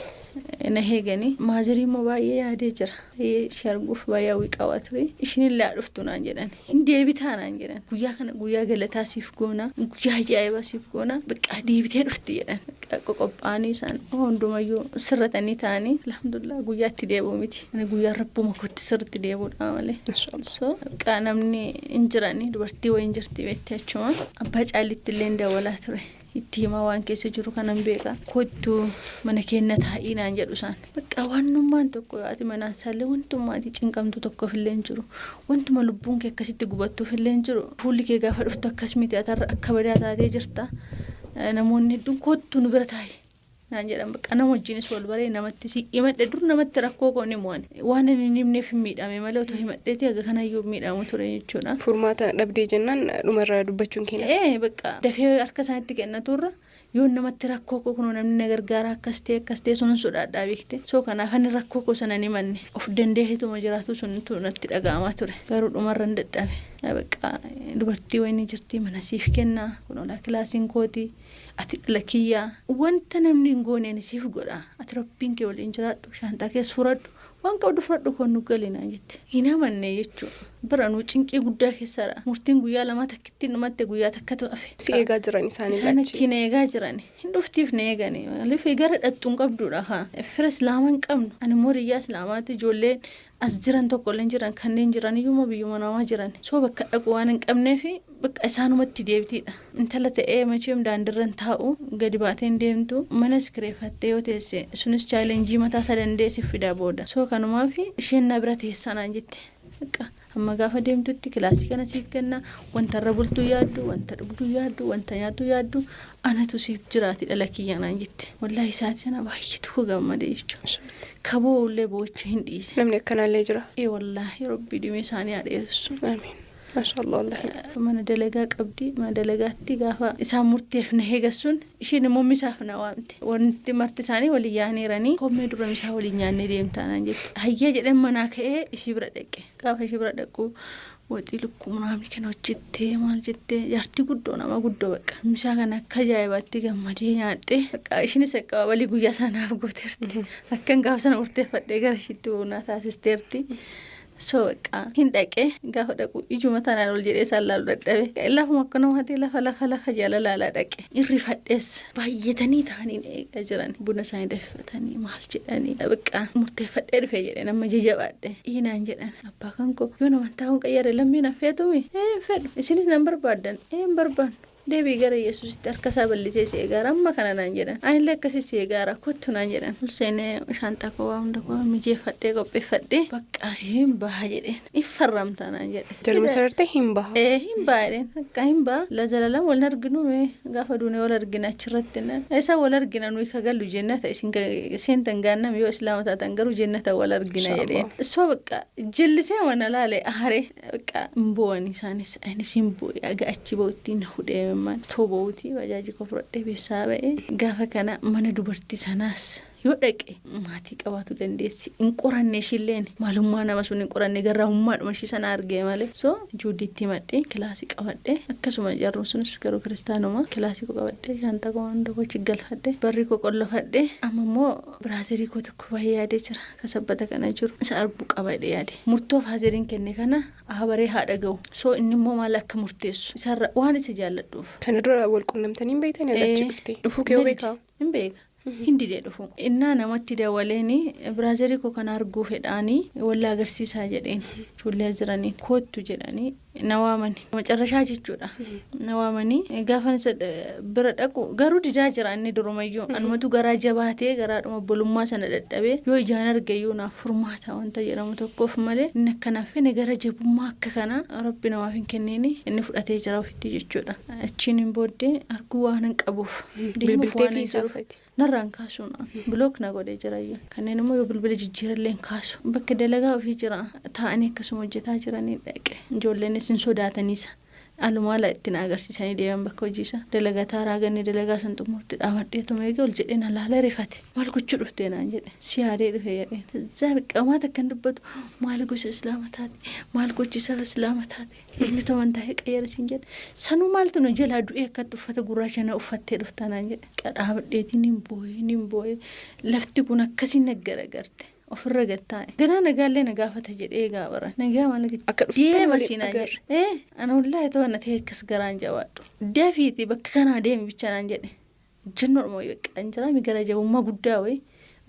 na eeganii. Maazarii immoo baay'ee yaadee jira. Ishee arguuf baay'ee hawwii qaba ture. Ishiin illee haa dhuftu naan jedhan. Hin deebitaa naan jedhan. Guyyaa kana guyyaa galataa siif goona. Guyyaa ajaa'ibaa siif goona. Bakka deebitee dhufti jedhan. Qophaa'anii isaan hundumayyuu sirratanii ta'anii alhamdulillah guyyaa itti deebi'u miti. Ani guyyaa rabbuma kootti sirriitti deebi'uudha malee. So bakka namni hin jirani dubartii wayiin jirti beekte achuma. Abbaa caalitti illee hin dawwalaa ture. Itti himaa waan keessa jiru kanan beeka. Kottu mana keenya taa'ii naan jedhu isaan. Bakka wannummaan tokko ati manaan isaallee wantummaati cinqamtu tokkoof illee hin jiru. Wantuma lubbuun kee akkasitti gubattuuf illee hin jiru. Fuulli kee gaafa dhuftu akkas miti atarra akka badaa taatee jirta. Namoonni hedduun kottu nu bira taa'i naan jedhan. Bakka nama wajjinis wal baree namatti si himadhe dur namatti rakkoo koo ni mo'an. Waan inni hin himneef hin miidhame malee otoo himadheeti haga kanayyuu miidhamu ture jechuudha. Furmaata dhabdee jennaan dhumarra dubbachuun keenya. Bakka dafee harka isaanitti kennaturra yoo namatti rakkoo koo kunoo namni na gargaara akkas ta'e sun sodaadhaa beekte. So kanaaf ani rakkoo koo sana ni manne of dandeetuma jiraatu sun natti dhaga'amaa ture. Garuu dhumarra hin dadhabe. Bakka dubartii wayinii jirti mana siif kenna kunoo kilaasiin kooti ati dhala kiyyaa wanta namni hin goone ani siif godha ati rabbiin kee waliin jiraadhu shaantaa keessa fudhadhu waan qabdu fudhadhu koon nu gali naan jette. Hin amanne jechuudha. Bara nuu cinqii guddaa keessadha. Murtiin guyyaa 2 takkitti dhumatte guyyaa takkatu hafe. Si eegaa jiran isaanii Isaan achi na eegaa jiran. Hin dhuftiif na eegani. Maaliif gara dhattu hin qabduudha haa. Fira islaamaa hin qabnu. Ani immoo riyyaa islaamaatti ijoolleen as jiran tokko illee jiran kanneen jiran iyyuu biyyuma namaa jiran. So bakka dhaqu waan hin qabneef bakka isaanumatti deebitiidha. Intala ta'ee macheem daandirra hin taa'u gadi baatee hin deemtu manas kireeffattee yoo teesse sunis chaalenjii mataa isaa danda'e si fidaa booda. So kanumaaf isheen na bira teessaa naan jette. Bakka amma gaafa deemtutti kilaasii kana siif kenna wanta irra bultuu yaaddu wanta dhugduu yaaddu wanta nyaattu yaaddu anatu siif jiraati dhala kiyya naan jette. Wallaahi isaatii sana baay'eetu gammade jechuudha. Kaboo illee boocha hin dhiise. Namni akkanaallee jira. Wallaahi rabbi dhimee isaanii haa dheeressu. Amiin. Maashaallah wallaahi. Mana dalagaa qabdi. Mana dalagaatti gaafa isaan murteef na eegassuun isheen immoo misaaf na waamte. Wanti marti isaanii waliin yaa'aniiranii kommee dura misaa waliin nyaannee deemtaa naan jette. Hayyaa jedheen manaa ka'ee ishii bira dhaqe. Gaafa ishii bira dhaqu waxii lukkuu muraamni kana hojjettee maal jettee jaartii guddoo nama guddoo bakka. Misaa kana akka ajaa'ibaatti gammadee nyaadhe. Bakka ishiinis akka walii guyyaa sanaaf gooteerti. Akkan gaafa sana murteeffadhee gara ishiitti buunaa taasisteerti. So bakka hin dhaqe gaafa dhaqu ijuma tanaan ol jedhee isaan laalu dadhabe. Lafuma akkanumatti lafa lafa lafa jala laalaa dhaqe. Irrifadhees baay'atanii ta'anii eegaa jiran. Buna isaanii danfifatanii maal jedhanii bakka murteeffadhee dhufe jedheen amma jajabaadhe. Dhiinaan jedhan abbaa kan koo yoo nama taa'uun qayyare lammiin affeetumi hin fedhu isinis nan barbaaddan hin barbaannu. Deebii gara Yesuusitti harka isaa bal'isee si eegaara amma kana naan jedhan. Anillee akkasii si eegaara kottu naan jedhan. Ol seenee shaantaa koo waa hunda koo mijeeffadhee qopheeffadhee bakka hin baha jedheen. Hin farramta naan jedhe. Jaluma sarartee hin baha. Hin baha jedheen. Akka hin baha. La zalalam wal arginu mee gaafa duune wal argina achirratti naan. Isa wal argina nuyi ka gallu jennata isin seentan gaannam yoo islaama taatan garuu jennata wal argina jedheen. So bakka jillisee mana laale aaree bakka hin bo'an isaanis anis hin bo'e aga achi ba'utti na hudhee mammaan tooba'uuti bajaajii koo fudhadhee beessaa ba'e gaafa kana mana dubartii sanaas yoo dhaqe maatii qabaatu dandeessi hin qoranne ishiilleen maalummaa nama sun hin qoranne garraamummaadhuma ishii sana argee malee. So juudiitti himadhee kilaasii qabadhee akkasuma jarruun sunis garuu kiristaanuma kilaasii koo qabadhee shaantaa koo hunda koo galfadhee barrii koo qollofadhee amma immoo biraazerii koo tokko baay'ee yaadee jira kasabbata kana jiru isa arguu qaba jedhee yaade. Murtoo faazeriin kenne kana abaree haa dhaga'u. So inni immoo maal akka murteessu isarra waan isa jaalladhuuf. Kana dura wal quunnamtanii hin beektanii achi dhufte? Dhufuu kee beekaa? Hin beeka. Hin didee dhufu. Innaa namatti dawaleeni biraazerii koo kana arguu fedhaanii walla agarsiisaa jedheen. Ijoollee jiranii kottu jedhanii na waamani. Macarrashaa jechuudha. Na waamanii gaafa isa bira dhaqu garuu didaa jira inni durumayyuu. Anumatu garaa jabaatee garaadhuma obbolummaa sana dadhabee yoo ijaan argayyuu naaf furmaata wanta jedhamu tokkoof malee inni akkanaaf fene gara jabummaa akka kanaa rabbi namaaf hin kenniini inni fudhatee jira ofitti jechuudha. Achiin hin booddee arguu waan hin qabuuf. Bilbiltee fi isaafati. Narraan kaasuun bilook na godhee jira iyyuu. Kanneen immoo yoo bilbila jijjiirallee hin kaasu. Bakka dalagaa ofii jira taa'anii akkasuma hojjetaa jiranii dhaqe. Ijoolleenis hin sodaataniisa. Aluma ala itti na agarsiisanii deeman bakka hojii isaa. Dalagataa raaganni dalagaa san xumurti dhaabadheetuma eegee ol jedhee na laalee rifate. Maal gochuu dhuftee naan jedhe. Si yaadee dhufe jedheen. Zaa biqqa maata akkan dubbatu, maal gosa islaama taate, maal gochi isaa islaama taate, eenyutu amantaa kee qayyara siin jedhe. Sanuu maaltu nu jalaa du'ee akkatti uffata gurraacha na uffattee dhufta naan jedhe. Dhaabadheetiin hin boo'ee hin boo'ee, lafti kun akkasiin naggaragarte. Ofirra gattaa'e. Ganaa nagaallee na gaafata jedhee egaa bara. Nagaa maal Akka dhuftan deema waliin siinaa agarre. jedhe. Ana wallaahi ta'u na ta'e akkas garaan jabaadhu. Dafiiti bakka kanaa deemi bicha naan jedhe. Jennoodhuma wayii bakka hin jiraami, gara jabummaa guddaa wayii.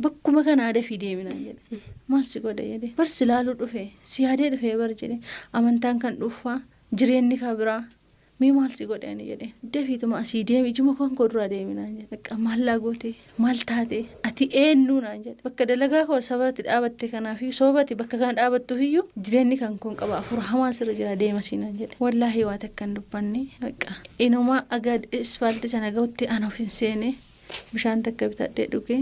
Bakkuma kanaa dafii deemi naan jedhe. Maal si godhe jedhe. Bar si laaluu dhufe, si yaadee dhufe bar jedhe. Amantaan kan dhuunfaa, jireenyi kan biraa. Mee maal si godhe ani jedhe. Dafiituma asii deemi, ijuma kan koo duraa deemi naan jedhe. Bakka maal laa goote, maal taate, ati eenyu naan jedhe. Bakka dalagaa koo sabaratti dhaabatte kanaafiyyuu, sababa ati bakka kana dhaabattuufiyyuu jireenyi kan koon qaba, afur hamaa sirra jira, deema sii naan jedhe. Wallaahi waa takka hin dubbanne. Bakka inuma aga ispaaltii sana gahutti ana of hin seene, bishaan takka bitadhee dhuge,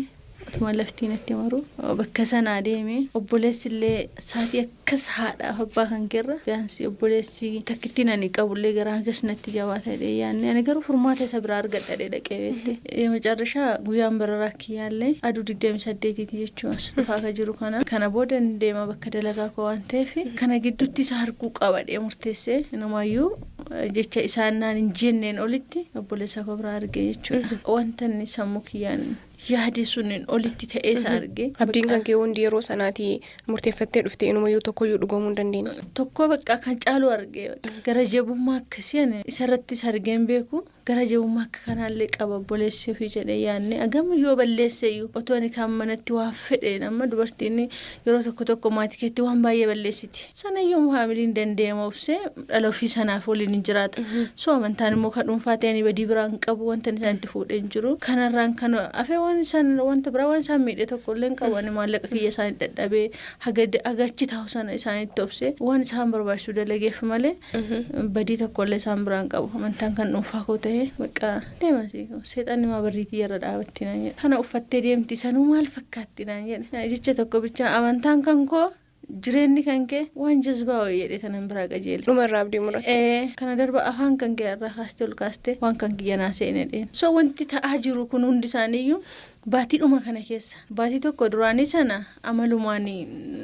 utuma laftiin itti maru bakka sanaa deeme. Obboleessi illee saatii akkas haadhaaf abbaa kan keerra biyyaansi obboleessi takkittiin ani qabullee garaa hagas natti jabaata jedhee yaadne, ani garuu furmaata isa biraa argadha jedhee dhaqee beekte. የመጨረሻ guyyaan bararaa kiyyaallee aduu 28tiiti jechuun as dhufaa ka jiru kana. Kana booda hin deema bakka dalagaa koo waan ta'eef, kana gidduutti isa arguu qaba jedhee murteessee, inumaayyuu jecha isaan naan hin jenneen olitti obboleessa koo biraa arge jechuudha. Wanta inni sammuu kiyyaan yaade suniin olitti ta'ee isa arge. Abdiin kan kee hundi yeroo sanaati murteeffattee dhufte inumayyuu tokkoyyuu dhugoomuu hin dandeenye. Tokko bakka kan caalu arge, gara jabummaa akkasii ani isarrattis argeen beeku, gara jabummaa akka kanaallee qaba obboleessi ofii jedhee yaadne, agam yoo balleesse iyyuu otoo ani kan manatti waan fedhe, nama dubartiin yeroo tokko tokko maatii keetti waan baay'ee balleessiti. Sanayyuu faamiliin danda'ama obsee dhala ofii sanaaf waliin hin jiraata. So amantaan immoo kan dhuunfaa ta'anii badii biraan qabu, wanta isaan itti fuudhee hin jiru. Kanarraan kan hafe waan isaan wanta biraa waan isaan miidhe tokko illee hin qabu. Ani maallaqa kiyya isaanii dadhabee haga achi taa'u sana isaanitti obsee waan isaan barbaachisu dalageef malee badii tokko illee isaan biraan qabu. Amantaan kan dhuunfaa koo ta'e, bakka deemasi seexanni maa barriitii irra dhaabatti naan jedhe. Kana uffattee deemti, sanuu maal fakkaatti naan jedhe. Jecha tokko bicha, amantaan kan koo, jireenyi kan kee waan jazbaa wayii jedhe tanan biraa qajeele. Dhumarraa abdii muratte. Kana darba afaan kan kee irraa kaastee ol kaastee waan kan kiyya naa seene dheen. So wanti ta'aa jiru kun hundi isaaniiyyuu baatiidhuma kana keessa. Baatii tokko duraanii sana amalumaan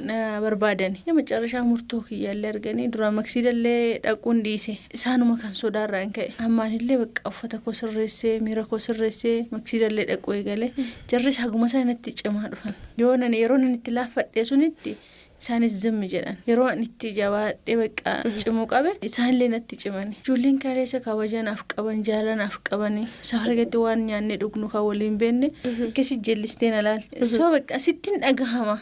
na barbaadani. የመጨረሻ murtoo kiyyaallee arganii duraan maksiidallee dhaquun dhiise. Isaanuma kan sodaarraa hin ka'e. Ammaanillee bakka uffata koo sirreessee, miira koo sirreessee maksiidallee dhaquu eegale. Jarris haguma sana natti cimaa dhufan. Yoo nani yeroo nani itti laaffadhe sunitti isaanis zimmi jedhan. Yeroo ani itti jabaadhee bakka cimuu qabe isaanillee natti cimani. Ijoolleen kaleessa kabajanaaf qaban, jaalanaaf qabani, safara gatti waan nyaannee dhugnu kan waliin beenne akkasi jellistee na laalte. So bakka sittiin dhagahama.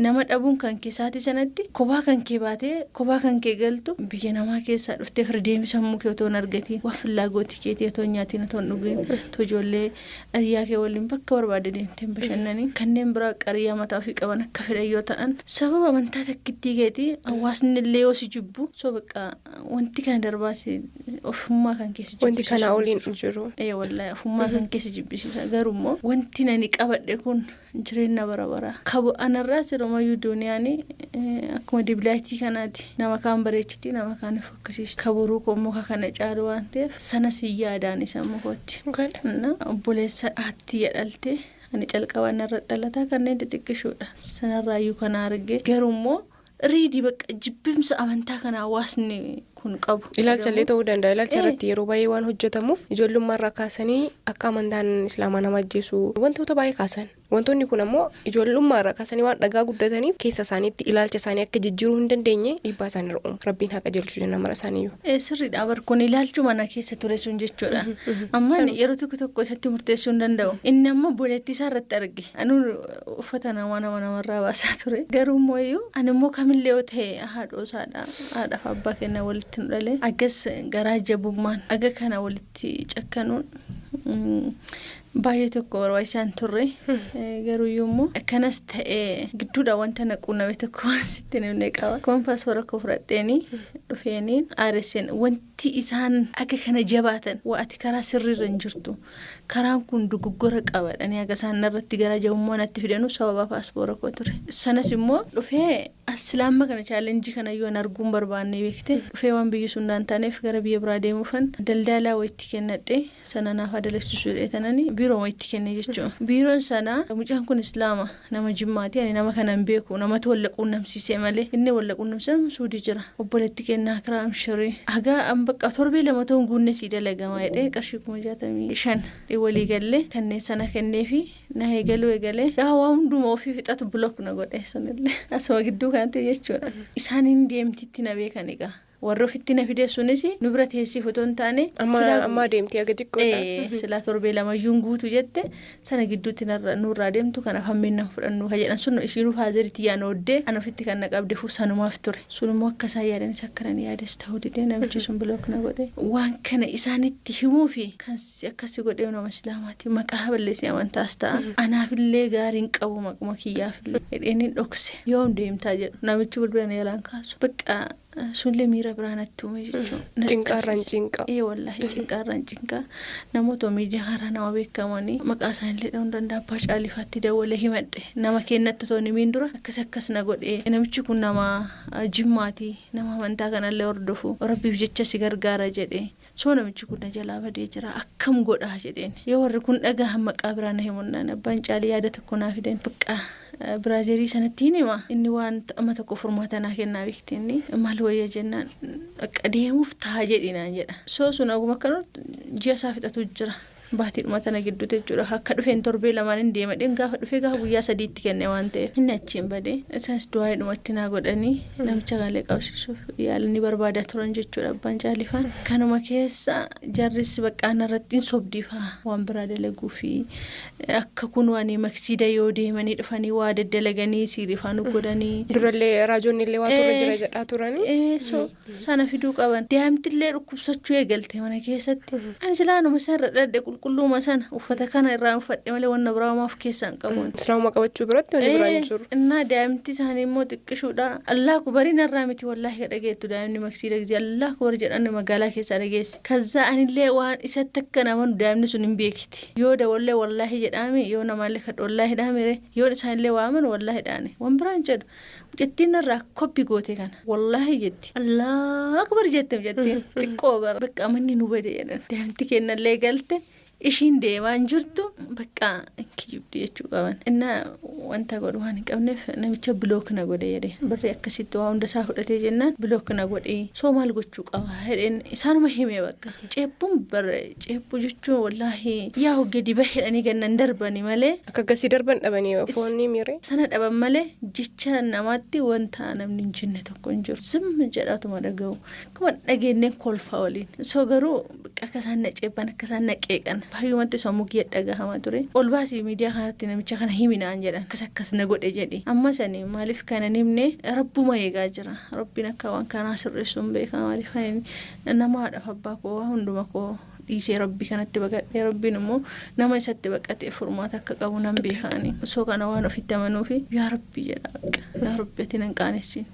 Nama dhabuun kan kee saatii sanatti kophaa kan kee baatee kophaa kan kee galtu, biyya namaa keessaa dhuftee fira deemi, sammuu kee otoo hin argatiin, waa fillaa gootii keetii otoo hin nyaatiin, otoo hin dhugin, otoo ijoollee hiriyaa kee waliin bakka barbaade deemtee hin bashannaniin, kanneen biraa qariyyaa mataa ofii qaban akka fedhan yoo ta'an, sababa amantaa takkittii keetii hawaasni illee yoo si jibbu, so bakka wanti kana darbaas ofummaa kan keessa Wanti kanaa oliin hin jiru. Ee wallaahi, ofummaa kan keessa jibbisiisa. Garuu immoo wanti nani qabadhe kun jireenya bara baraa kabu anarraa sirumayyuu duuniyaan akkuma dibilaatii kanaati, nama kaan bareechiti, nama kaan fokkisiisti, kaboruu koo muka kana caalu waan ta'eef sana si yaadaan isa mukootti. Obboleessa haatti dhalte ani calqabaa narra dhalataa kanneen xixiqqishuudha sanarraayyuu kana arge. Garuu immoo riidii bakka jibbimsa amantaa kana hawaasni kun qabu. Ilaalcha illee ta'uu danda'a. Ilaalcha irratti yeroo baay'ee waan hojjetamuuf ijoollummaa irraa kaasanii akka amantaan islaamaa nama ajjeesu wantoota baay'ee kaasan. Wantoonni kun ammoo ijoollummaa irraa kaasanii waan dhagaa guddataniif keessa isaaniitti ilaalcha isaanii akka jijjiiruu hin dandeenye dhiibbaa isaanii irra uuma. Rabbiin haa qajeelchu jenna mara isaaniiyyuu. Sirriidha, bar kun ilaalchuma na keessa ture sun jechuudha. Amma yeroo tokko tokko isatti murteessuu hin danda'u. Inni amma obboleettii isaa irratti arge. Anuu uffata namaa nama namarraa baasaa ture. Garuu immoo iyyuu ani immoo kamillee yoo ta'e haadhoo isaadha. Haadhaaf abbaa kenna walitti nu dhalee. Agas garaa jabummaan aga kana walitti cakkanuun baay'ee tokko barbaachisaa hin turre. Garuu immoo akkanas ta'ee gidduudha wanta na quunname tokko waan sitti himne qaba. Akkuma paaspoora koo fudhadheeni Dhufeeniin aareesseen wanti isaan akka kana jabaatan waa ati karaa sirriirra hin jirtu, karaan kun dogoggora qaba jedhanii haga isaan narratti gara jabummaa natti fidanu sababa paaspoora koo ture. Sanas immoo dhufee asilaamma kana challenge kana iyyuu an arguun barbaanne beekte. Dhufee waan biyyi sun naan taaneef gara biyya biraa deemuufan daldaalaa wayitti kennadhe, sana naaf haa dalagsisuu jedhee tanani biiroo wayitti kenne jechuudha. Biiroon sana mucaan kun Islaama, nama Jimmaati. Ani nama kana hin beeku, namatu walla quunnamsiise malee. Inni walla quunnamsiise Suudii jira. Obboleetti kennaa kiraa amshirii hagaa an bakka torbee 2 ta'uun guunne sii dalagamaa jedhee qarshii 65,000 walii gallee kanneen sana kenneefi na eegaluu eegalee gaafa waa hunduma ofii fixatu block na godhe. Sunillee asuma gidduu kanatti jechuudha. Isaan hin deemtitti na beekan egaa. Warri ofitti na fide sunis nu bira teessiif otoo hin taane. Amma amma deemtee aga xiqqoodha. Silaa torbee 2yyuu hin guutu jette, sana gidduutti nurraa deemtu kanaaf hammeen nan fudhannu ka jedhan sun ishiinuu fatheriitti yaan ooddee an ofitti kan na qabde sanumaaf ture. Sun immoo akka isaan yaadanis akka nan yaades ta'uu didee namichi sun block na godhe. Waan kana isaanitti himuu fi kan akkasi godhee nama Islaamaati maqaa balleessee amantaas ta'a. Anaafillee gaariin qabu maquma kiyyaafillee jedheen hin dhokse. Yoom deemtaa jedhu, namichi bilbila na jalaan kaasu. Bakka sunillee miira biraa natti uume jechuudha. Cinqaarraan cinqa. Ee wallaahi, cinqaarraan cinqaa. Namoota miidiyaa karaa nama beekamanii maqaa isaaniillee dha'uu danda'a, abbaa caalifaatti dawwalee himadhe. Nama kennatti otoo hin himiin dura akkas akkas na godhe, namichi kun nama Jimmaati, nama amantaa kanallee hordofu, Rabbiif jecha si gargaara jedhe. Soo namichi kun na jalaa badee jira, akkam godhaa jedheen. Yoo warri kun dhagahan maqaa biraa na himunnaan abbaan caalii yaada tokko naa fidan. Bakka brotherii sanatti hin hima. Inni waan amma tokko furmaata naa kennaa beekti. Inni maal wayya jennaan, bakka deemuuf ta'a jedhi naan jedha. Soo sun aguma akkanatti ji'a isaa fixatu jira. Baatiidhuma tana gidduutti jechuudha. Akka dhufeen torbee 2n hin deemadheen gaafa dhufee gaafa guyyaa sadiitti kenne waan ta'eef. Inni achiin badee isas du'aadhumatti naa godhanii namicha kanallee qabsiisuuf yaalanii barbaadaa turan jechuudha abbaan caalifaan. Kanuma keessa jarris baqqaana irratti hin sobdiifaa waan biraa dalaguu fi akka kun waan maksiida yoo deemanii dhufanii waa daddalaganii siirifaa nu godhanii. Durallee raajonni illee waa turre jira jedhaa turanii. So sana fiduu qaban. Daa'imtillee dhukkubsachuu eegalte mana keessatti. Ani silaanuma isaan irra dhadhe, qulqulluuma sana uffata kana irraa uffadhe malee wanna biraa homaa of keessaa hin qabu. Islaamummaa qabachuu biratti wanni biraa hin jiru. Innaa daa'imti isaanii immoo xiqqishuudha. Allah kubarii narraa miti wallaahi dhageettu, daa'imni maksiida gisee Allah kubar jedhan magaalaa keessaa dhageessi. Kazzaa anillee waan isatti akka namanu daa'imni sun hin beekti. Yoo dawallee wallaahi jedhaame, yoo namaallee kadhu wallaahi dhaamire, yoo isaanillee waaman wallaahi dhaane. Waan biraan jedhu. Mucattiin narraa copy goote kana wallaahi jetti. Allah akbar jette mucattiin xiqqoo bara. Bakka manni nu bade jedhan. Daa'imti kennallee galte, ishiin deemaa hin jirtu, bakka kijibdi jechuu qaban. Innaa wanta godhu waan hin qabneef namicha block na godhe jedhe. Barri akkasitti waa hunda isaa fudhatee jennaan block na godhe. Soo maal gochuu qaba jedheen isaanuma hime bakka. Ceephuun bara ceephuu jechuun wallaahi yaa gadi bahedhanii gannan darbani malee. Akka gasii darban dhabanii foonni miiree. Sana dhaban malee jecha namaatti wanta namni hin jenne tokko hin jiru. Zim jedhaatuma dhaga'u. Akkuma dhageenyeen kolfa waliin. So garuu akka isaan na ceephan, akka isaan na qeeqan baay'umatti sammuu kiyya dhagahamaa ture. Ol baasii miidiyaa kanatti namicha kana himinaan jedhan. Akkas akkas na godhe jedhi. Amma sani maaliif kana hin himne? Rabbuma eegaa jira. Rabbiin akka waan kanaa sirreessuun beeka. Maaliif namaadhaaf abbaa koo waa hunduma koo dhiisee Rabbii kanatti baqadhee, Rabbiin immoo nama isatti baqatee furmaata akka qabu nan beekaani. Osoo kana waan ofitti amanuufi yaa Rabbii jedha, yaa Rabbi ati nan qaanessin,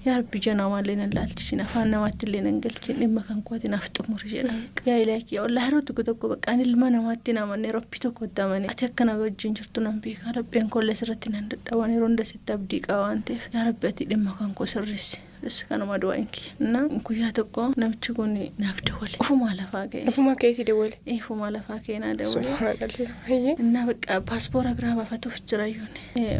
yaa Rabbi ija namaallee nan laalchisin, afaan namaatti illee nan galchin, dhimma kan koo ati naaf xumuri jedha. Yaa ilaahii, wallaahi yeroo tokko tokko bakka ani ilma namaatti hin amanne Rabbii tokkotti amane, ati akka na wajjin jirtu nan beeka, lapheen koollee sirratti nan dadhaban, yeroo hunda sitti abdii qaba waan ta'eef, yaa Rabbi ati dhimma kan koo sirreessi. Kanuma du'aan kiyya. Na guyyaa tokko namichi kun naaf dawwale. Ofumaa lafaa ka'e. Ofumaa keessi dawwale. Ofumaa lafaa ka'e naa dawwale. Subhaanallah. Innaa bakka paaspoora biraa baafatuuf jira iyyuu.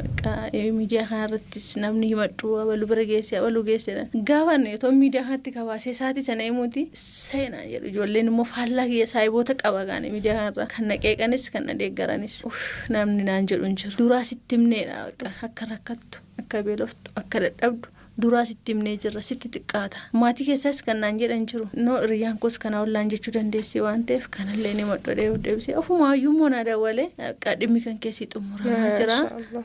Bakka miidiyaa kanarrattis namni himadhu, abaluu bira geesse, abaluu geesse. Gaafa otoo miidiyaa kanatti kabaasee sa'aatii sana himuuti seenaa jedhu, ijoolleen immoo faallaa kiyya saayiboota qaba gaane miidiyaa kanarra kan na qeeqanis kan na deeggaranis namni naan jedhu hin jiru. Duraa sitti himneedha, bakka akka rakkattu, akka beeloftu, akka dadhabdu duraa sitti himnee jirra, sitti xiqqaata. Maatii keessaas kan naan jedhan jiru. No, hiriyyaan koos kana ollaan jechuu dandeessi waan ta'eef kanallee ni madhodhee deebisee ofumaayyuu immoo na dawwalee dhimmi kan keessi xumuramaa jira.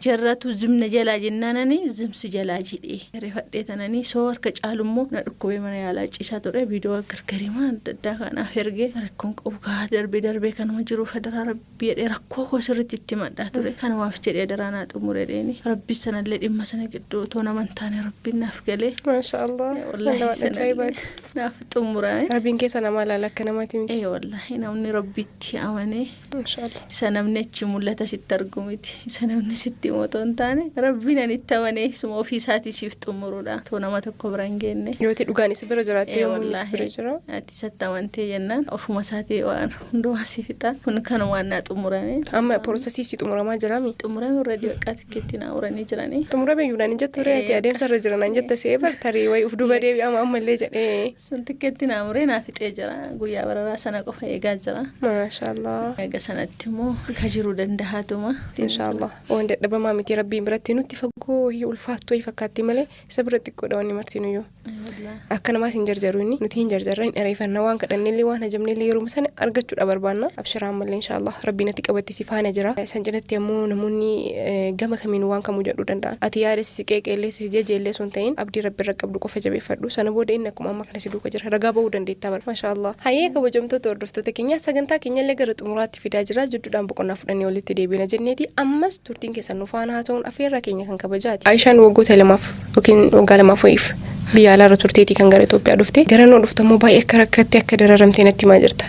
Jarratu zimna jalaa jennaanani zimsi jalaa jedhee reeffadhee tananii soo harka caalu immoo na dhukkubee mana yaalaa ciisaa ture. Viidiyoo gargarimaa adda addaa kanaaf ergee rakkoon qabu kaa darbee darbee kanuma jiru federaa Rabbi jedhee rakkoo koo sirriitti itti madhaa ture. Kanumaaf jedhee daraa naa xumure dheeni. Rabbi sanallee dhimma sana gidduu otoo nama hin taane Rabbiin na Naaf galee. Maashaallah. Wallaahi Waan sanallee ajaa'ibaati. naaf xumurame. Rabbiin keessa namaa ilaala akka namaati miti. Ee wallaahi, namni Rabbitti amanee Maashaallah. isa namni achi mul'ata sitti argu miti. Isa namni sitti himu otoo hin taane, Rabbiin ani itti amanee isuma ofii isaatii siif xumuruudha. Otoo nama tokko bira hin geenne. Yoo ta'e dhugaan isa bira jiraatte, Ee yommuu inni isa bira wallaahi jira. Ati isatti amantee jennaan ofuma isaatii waan hundumaa si fixa. Kun kanumaan naa xumurame. Amma processii si xumuramaa jiraami? Xumurame irra baqqaa tikkeetti naa uranii jiranii. Xumurame iyyuu naan hin jettu ture, ati adeemsa irra jira naan jetta si'ee bar tarii wayi uf duuba deebi'ama ammallee jedhee. Sun tikkeetti naa muree naa fixee jira. Guyyaa bararaa sana qofa eegaa jira. Maashaallah. Eega sanatti immoo ka jiru dandahaatuma. Inshaallah. Waan dadhabamaa miti Rabbiin biratti, nutti fagoo wayii ulfaattuu wayii fakkaatti malee isa bira xiqqoodha wanni martinuyyuu. Akka namaas hin jarjaru inni, nuti hin jarjarra, hin dheereeffanna, waan kadhannellee waan hajamnellee yeroo sana argachuudha barbaanna. Abshiraa, ammallee inshaallah Rabbiin ati qabatti si faana jira. San cinatti ammoo namoonni gama kamiin waan kamuu jedhuu danda'an. Ati yaada si qeeqeellee si jejeellee sun ta'in, abdii Rabbi irra qabdu qofa jabeeffadhu. Sana booda inni akkuma amma kana si duuka jira. Ragaa ba'uu dandeettaa bara. Maashaallah. Hayyee, kabajamtoota hordoftoota keenya, sagantaa keenyallee gara xumuraatti fidaa jira. Jidduudhaan boqonnaa fudhannee walitti deebina jenneeti. Ammas turtiin keessan nu faana haa ta'uun affeerraa keenya kan kabajaati. Aayishaan waggoota 2f yookiin waggaa 2f wayiif biyya alaarra turteetii kan gara Itoophiyaa dhufte. Gara noo dhufte immoo baay'ee akka rakkatte, akka dararamte natti himaa jirta.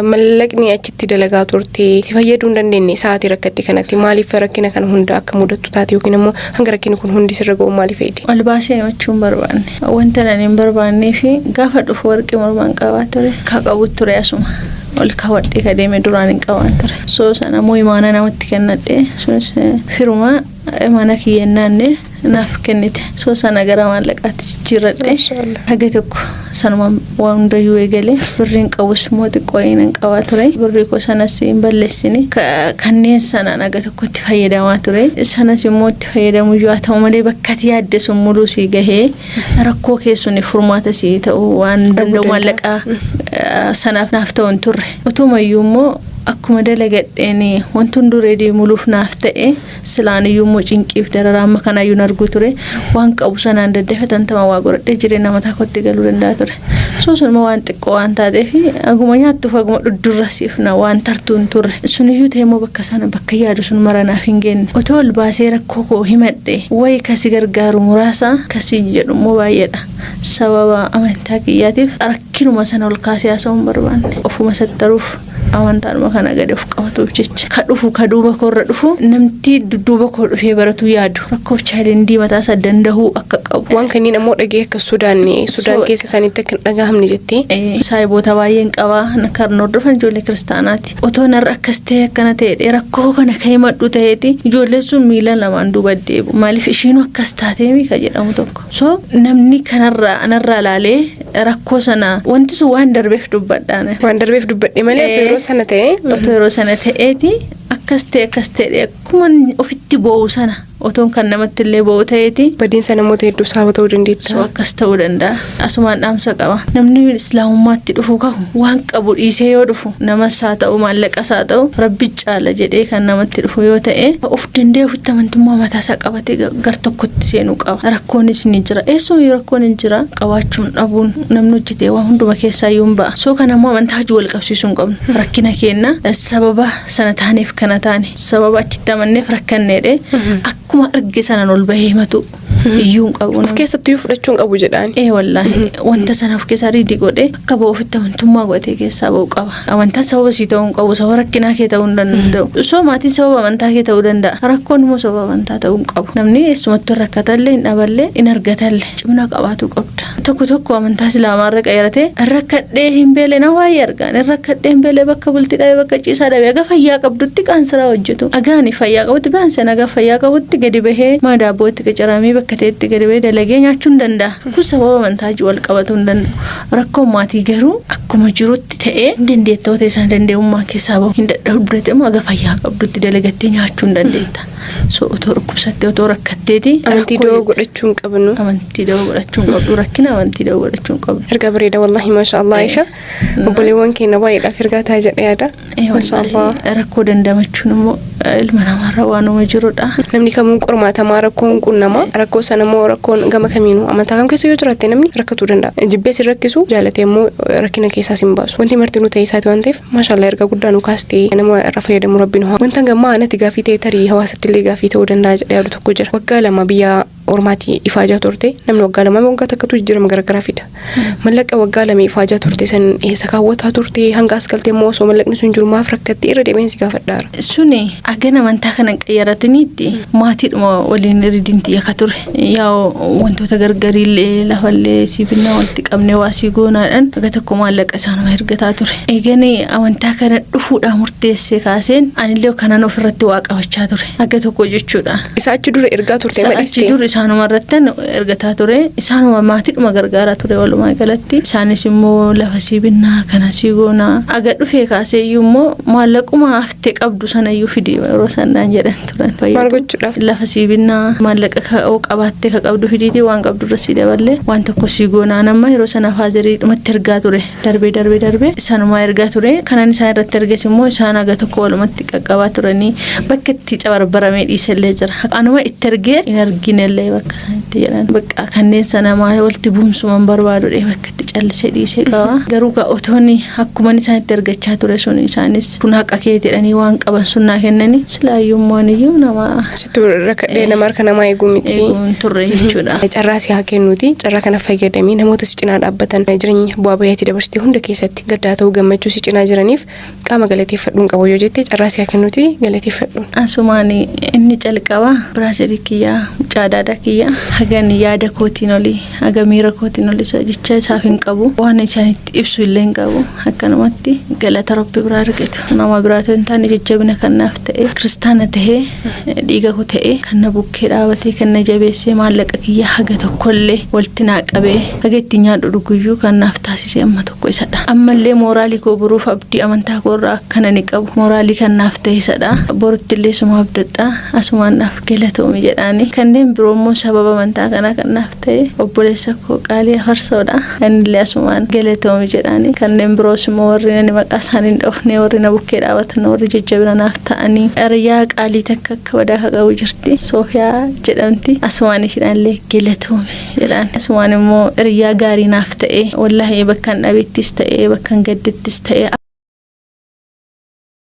Mallaqni achitti dalagaa turte si fayyaduu hin dandeenye sa'aatii rakkatte kanatti. Maaliif rakkina kana hunda akka mudattu taate, yookiin immoo hanga rakkinni kun hundi sirra ga'u maaliif fayyade? Ol baasee himachuu hin barbaanne. Wanta ani hin barbaannee fi gaafa dhufu warqii mormaan qabaa ture. Ka qabu ture asuma. Ol kaawwadhee ka deeme duraan hin qabaan ture. So sana immoo imaanaa namatti kennadhe. Sunis firuma imaanaa kiyya naanne naaf kennite. So sana gara maallaqaatti jijjiirradhe. Maashaallah. Haga tokko sanuma waan hundayyuu eegalee, birriin qabus immoo xiqqoo hin qabaa ture. Birrii koo sanas hin balleessine. Kanneen sanaan haga tokko itti fayyadamaa ture. Sanas immoo itti fayyadamu iyyuu haa ta'u malee, bakka ati yaadde sun muluu sii gahee rakkoo keessuun furmaata sii ta'uu waan danda'u maallaqa sanaaf naaf ta'u hin turre. Utumayyuu immoo akkuma dalagadheen wanti hunduu ready muluuf naaf ta'e, silaan iyyuu immoo cinqiif dararaa amma kanaayyuu hin argu ture. Waan qabu sanaan daddafatan tama waa godhadhee jireenya mataa kootti galuu danda'a ture. So sunuma waan xiqqoo waan taateef aguma nyaattuuf aguma dhuddurra siif na waan tartuu hin turre. Suniyyuu ta'e immoo bakka sana bakka yaadu sun mara naaf hin genne. Otoo ol baasee rakkoo koo himadhe wayi kasi gargaaru muraasa, kasi jedhu immoo baay'eedha. Sababa amantaa kiyyaatiif rakkinuma sana ol kaasee haasa'uu hin barbaanne. Ofuma sattaruuf, amantaadhuma kana gadi of qabatuuf jecha, ka dhufu, ka duuba koorra dhufu, namti dudduuba koo dhufee baratu yaadu rakkoof challenge mataa isaa dandahuu akka qabu. Waan kanneen ammoo dhagee akka Sudaan keessa isaaniitti akka hin dhagahamne jettee. Saayiboota baay'een qabaa kan hordofan ijoollee kiristaanaati. Otoo narra akkas ta'e, akkana ta'e, rakkoo kana kan himadhu ta'eeti, ijoolleen sun miila lamaan duuba deebi'u. Maaliif ishiinuu akkas taateemi ka jedhamu tokko. So namni kanarraa anarraa laalee rakkoo sana, wanti sun waan darbeef dubbadhaan. Waan darbeef dubbadhe malee osoo yeroo sana ta'e. Otoo yeroo sana ta'eeti akkas ta'e, akkas ta'e, akkuma ofitti boo'u sana otoon kan namatti illee boo'u ta'eeti. Badiinsa namoota hedduu sababa ta'uu dandeetta. So akkas ta'uu danda'a. Asumaan dhaamsa qaba. Namni islaamummaatti dhufu kahu waan qabu dhiisee yoo dhufu, namas haa ta'u, maallaqas haa ta'u, Rabbi caala jedhee kan namatti dhufu yoo ta'e, of danda'ee ofitti amantummaa mataasaa qabatee gar tokkotti seenuu qaba. Rakkoonis ni jira. Eessumayyuu rakkoon hin jira. Qabaachuun dhabuun namni hojjetee waan hunduma keessaa iyyuu hin ba'a. So kana immoo amantaa hojii wal qabsiisuu hin qabnu. Rakkina keenya sababa sana taaneef kana taane, sababa achitti amanneef rakkanneedhe, akkuma arge sanaan ol bahee himatu iyyuu hin qabu. Of keessattuu fudhachuu hin qabu jedhaan. Ee wallaahi, wanta sana of keessaa riidii godhee akka ba'u ofitti amantummaa godhatee keessaa ba'u qaba. Amantaan sababa sii ta'uu hin qabu, sababa rakkinaa kee ta'uu hin danda'u. So maatiin sababa amantaa kee ta'uu danda'a. Rakkoon immoo sababa amantaa ta'uu hin qabu. Namni eessumattuu rakkatallee, hin dhaballee, hin argatallee, cimina qabaatu qabda. Tokko tokko amantaa islaamaa irra qayyaratee rakkadhee hin beele na waa'ee argaan, rakkadhee hin beele, bakka bultii dhabe, bakka ciisaa dhabe, aga fayyaa qabdutti qaansiraa hojjetu. Agaani fayyaa qabutti baanseen, aga fayyaa qabutti gadi bahee mana daabboo itti qacaramee, bakka ta'etti gadi bahee dalagee nyaachuu hin danda'a. Kun sababa amantaa wajjin wal qabatuu hin danda'u. Rakkoon maatii garuu akkuma jirutti ta'ee, hin dandeetta yoo ta'e sana danda'ummaan keessaa bahu, hin dadhabdu immoo aga fayyaa qabdutti dalagattee nyaachuu hin dandeetta. So otoo dhukkubsattee, otoo rakkatteeti. Amantii da'oo godhachuu hin qabnu. Amantii da'oo godhachuu hin qabdu. Rakkina amantii da'oo godhachuu hin qabdu. Ergaa bareeda wallahi, maasha Allah Aisha. Obboleewwan keenya baay'eedhaaf ergaa ta'a jedhee yaada. Maasha Allah. Rakkoo dandamachuun immoo ilma namaarra waanuma jirudha. Namni kamuu qormaatamaa rakkoon qunnama. Rakkoo sana immoo rakkoon gama kamiinuu amantaa kam keessa yoo jiraatte namni rakkatuu danda'a. Jibbee si rakkisu, jaalatee immoo rakkina keessaas hin baasu. Wanti martinuu ta'e isaati waan ta'eef, maashaallah, ergaa guddaa nu kaastee, nama irraa fayyadamu Rabbiin haa. Wanta gammaa anatti gaafii ta'e, tarii hawaasatti illee gaafii ta'uu danda'a jedhee yaadu tokko jira. Waggaa 2 biyya ormaatti ifaajaa turte. Namni waggaa 2 waggaa takkatu jijjiirama garaagaraa fida. Mallaqa waggaa 2 ifaajaa turte san eessa kaawwataa turte? Hanga as galtee immoo osoo mallaqni sun jiru maaf rakkatti? Irra deebiin si gaafadhaara. Suni hagan amantaa kana qayyarataniitti maatiidhuma waliin ridinti yakka ture. Yaa wantoota gargariillee lafallee siibinnaa walitti qabnee waasii goonaadhaan haga tokko maallaqa isaanuma ergataa ture. Eegani amantaa kana dhufuudhaan murteessee kaaseen anillee kanan ofirratti waa qabachaa ture. Haga tokko jechuudha. Isa achi dura ergaa turte Isa achi dur isaanuma irratti ergataa ture. Isaanuma maatiidhuma gargaaraa ture walumaa galatti. Isaanis immoo lafa siibinnaa kana sii goonaa. Aga dhufee kaasee iyyuu immoo maallaquma haftee qabdu sanayyuu fidi yeroo sanaan jedhan turan. Maal gochuudhaaf? Lafa siibinnaa maallaqa ka'oo qabaattee ka qabdu fidiitii waan qabdu irra sii daballee waan tokko sii goonaa. Nama yeroo sana faazarii dhumatti ergaa ture. Darbee darbee darbee isaanuma ergaa ture. Kanan isaan irratti erges immoo isaan haga tokko walumatti qaqqabaa turanii bakka itti cabarbaramee dhiisellee jira. Anuma itti ergee hin arginellee bakka isaan itti jedhan. Bakka kanneen sana maa walitti buumsuman barbaadudha bakka itti callisee dhiisee qaba. Garuu otoonni akkuma isaan itti ergachaa ture sun isaanis kun haqa kee jedhanii waan qaban sun naa kennanii silaayyummaan iyyuu nama Situ rakkadhee nama harka namaa eeguu miti. Eeguun turre jechuudha. Carraa si haa kennuuti. Carraa kana fayyadamii namoota si cinaa dhaabbatan jireenya bu'aa bayaatti dabarsitee hunda keessatti gaddaa ta'uu gammachuu si cinaa jiraniif qaama galateeffadhuun qabu yoo jette, carraa si haa kennuuti galateeffadhuun. Asumaan inni calqaba biraaserii kiyyaa, mucaa daadaa kiyyaa, hagan yaada kootiin olii haga miira kootiin olii isa jecha isaaf hin qabu, waan isaanitti ibsu illee hin qabu. Akkanumatti galata Rabbi biraa argatu, nama biraatu hin taane jajjabina kan naaf ta'e, kiristaana tahee dhiiga koo ta'e, kan na bukkee dhaabatee, kan na jabeessee, maallaqa kiyya haga tokkollee walitti naa qabee haga ittiin nyaadhu dhuguyyuu kan naaf taasise amma tokko isadha. Ammallee mooraalii koo boruuf abdii amantaa koo irraa akkana ni qabu, mooraalii kan naaf ta'e isadha. Borutti illee suma abdadha, asumaan naaf galatoomi jedhaani. Kanneen biroo immoo sababa amantaa kanaa kan naaf ta'e obboleessa koo qaalii afarsoodha, innillee asumaan galatoomi jedhaani. Kanneen biroos immoo warri ani maqaa isaanii hin dhoofne, warri na bukkee dhaabatan, warri jajjabina naaf ta'anii, hiriyaa qaalii takka akka badaa ka qabu jirti, Soofiyaa jedhamti, asumaan ishiidhaan illee galatoomi jedhaan. Asumaan immoo hiriyaa gaarii naaf ta'e, wallaahi bakka hin dhabeettis ta'e, bakka hin gaddettis ta'e.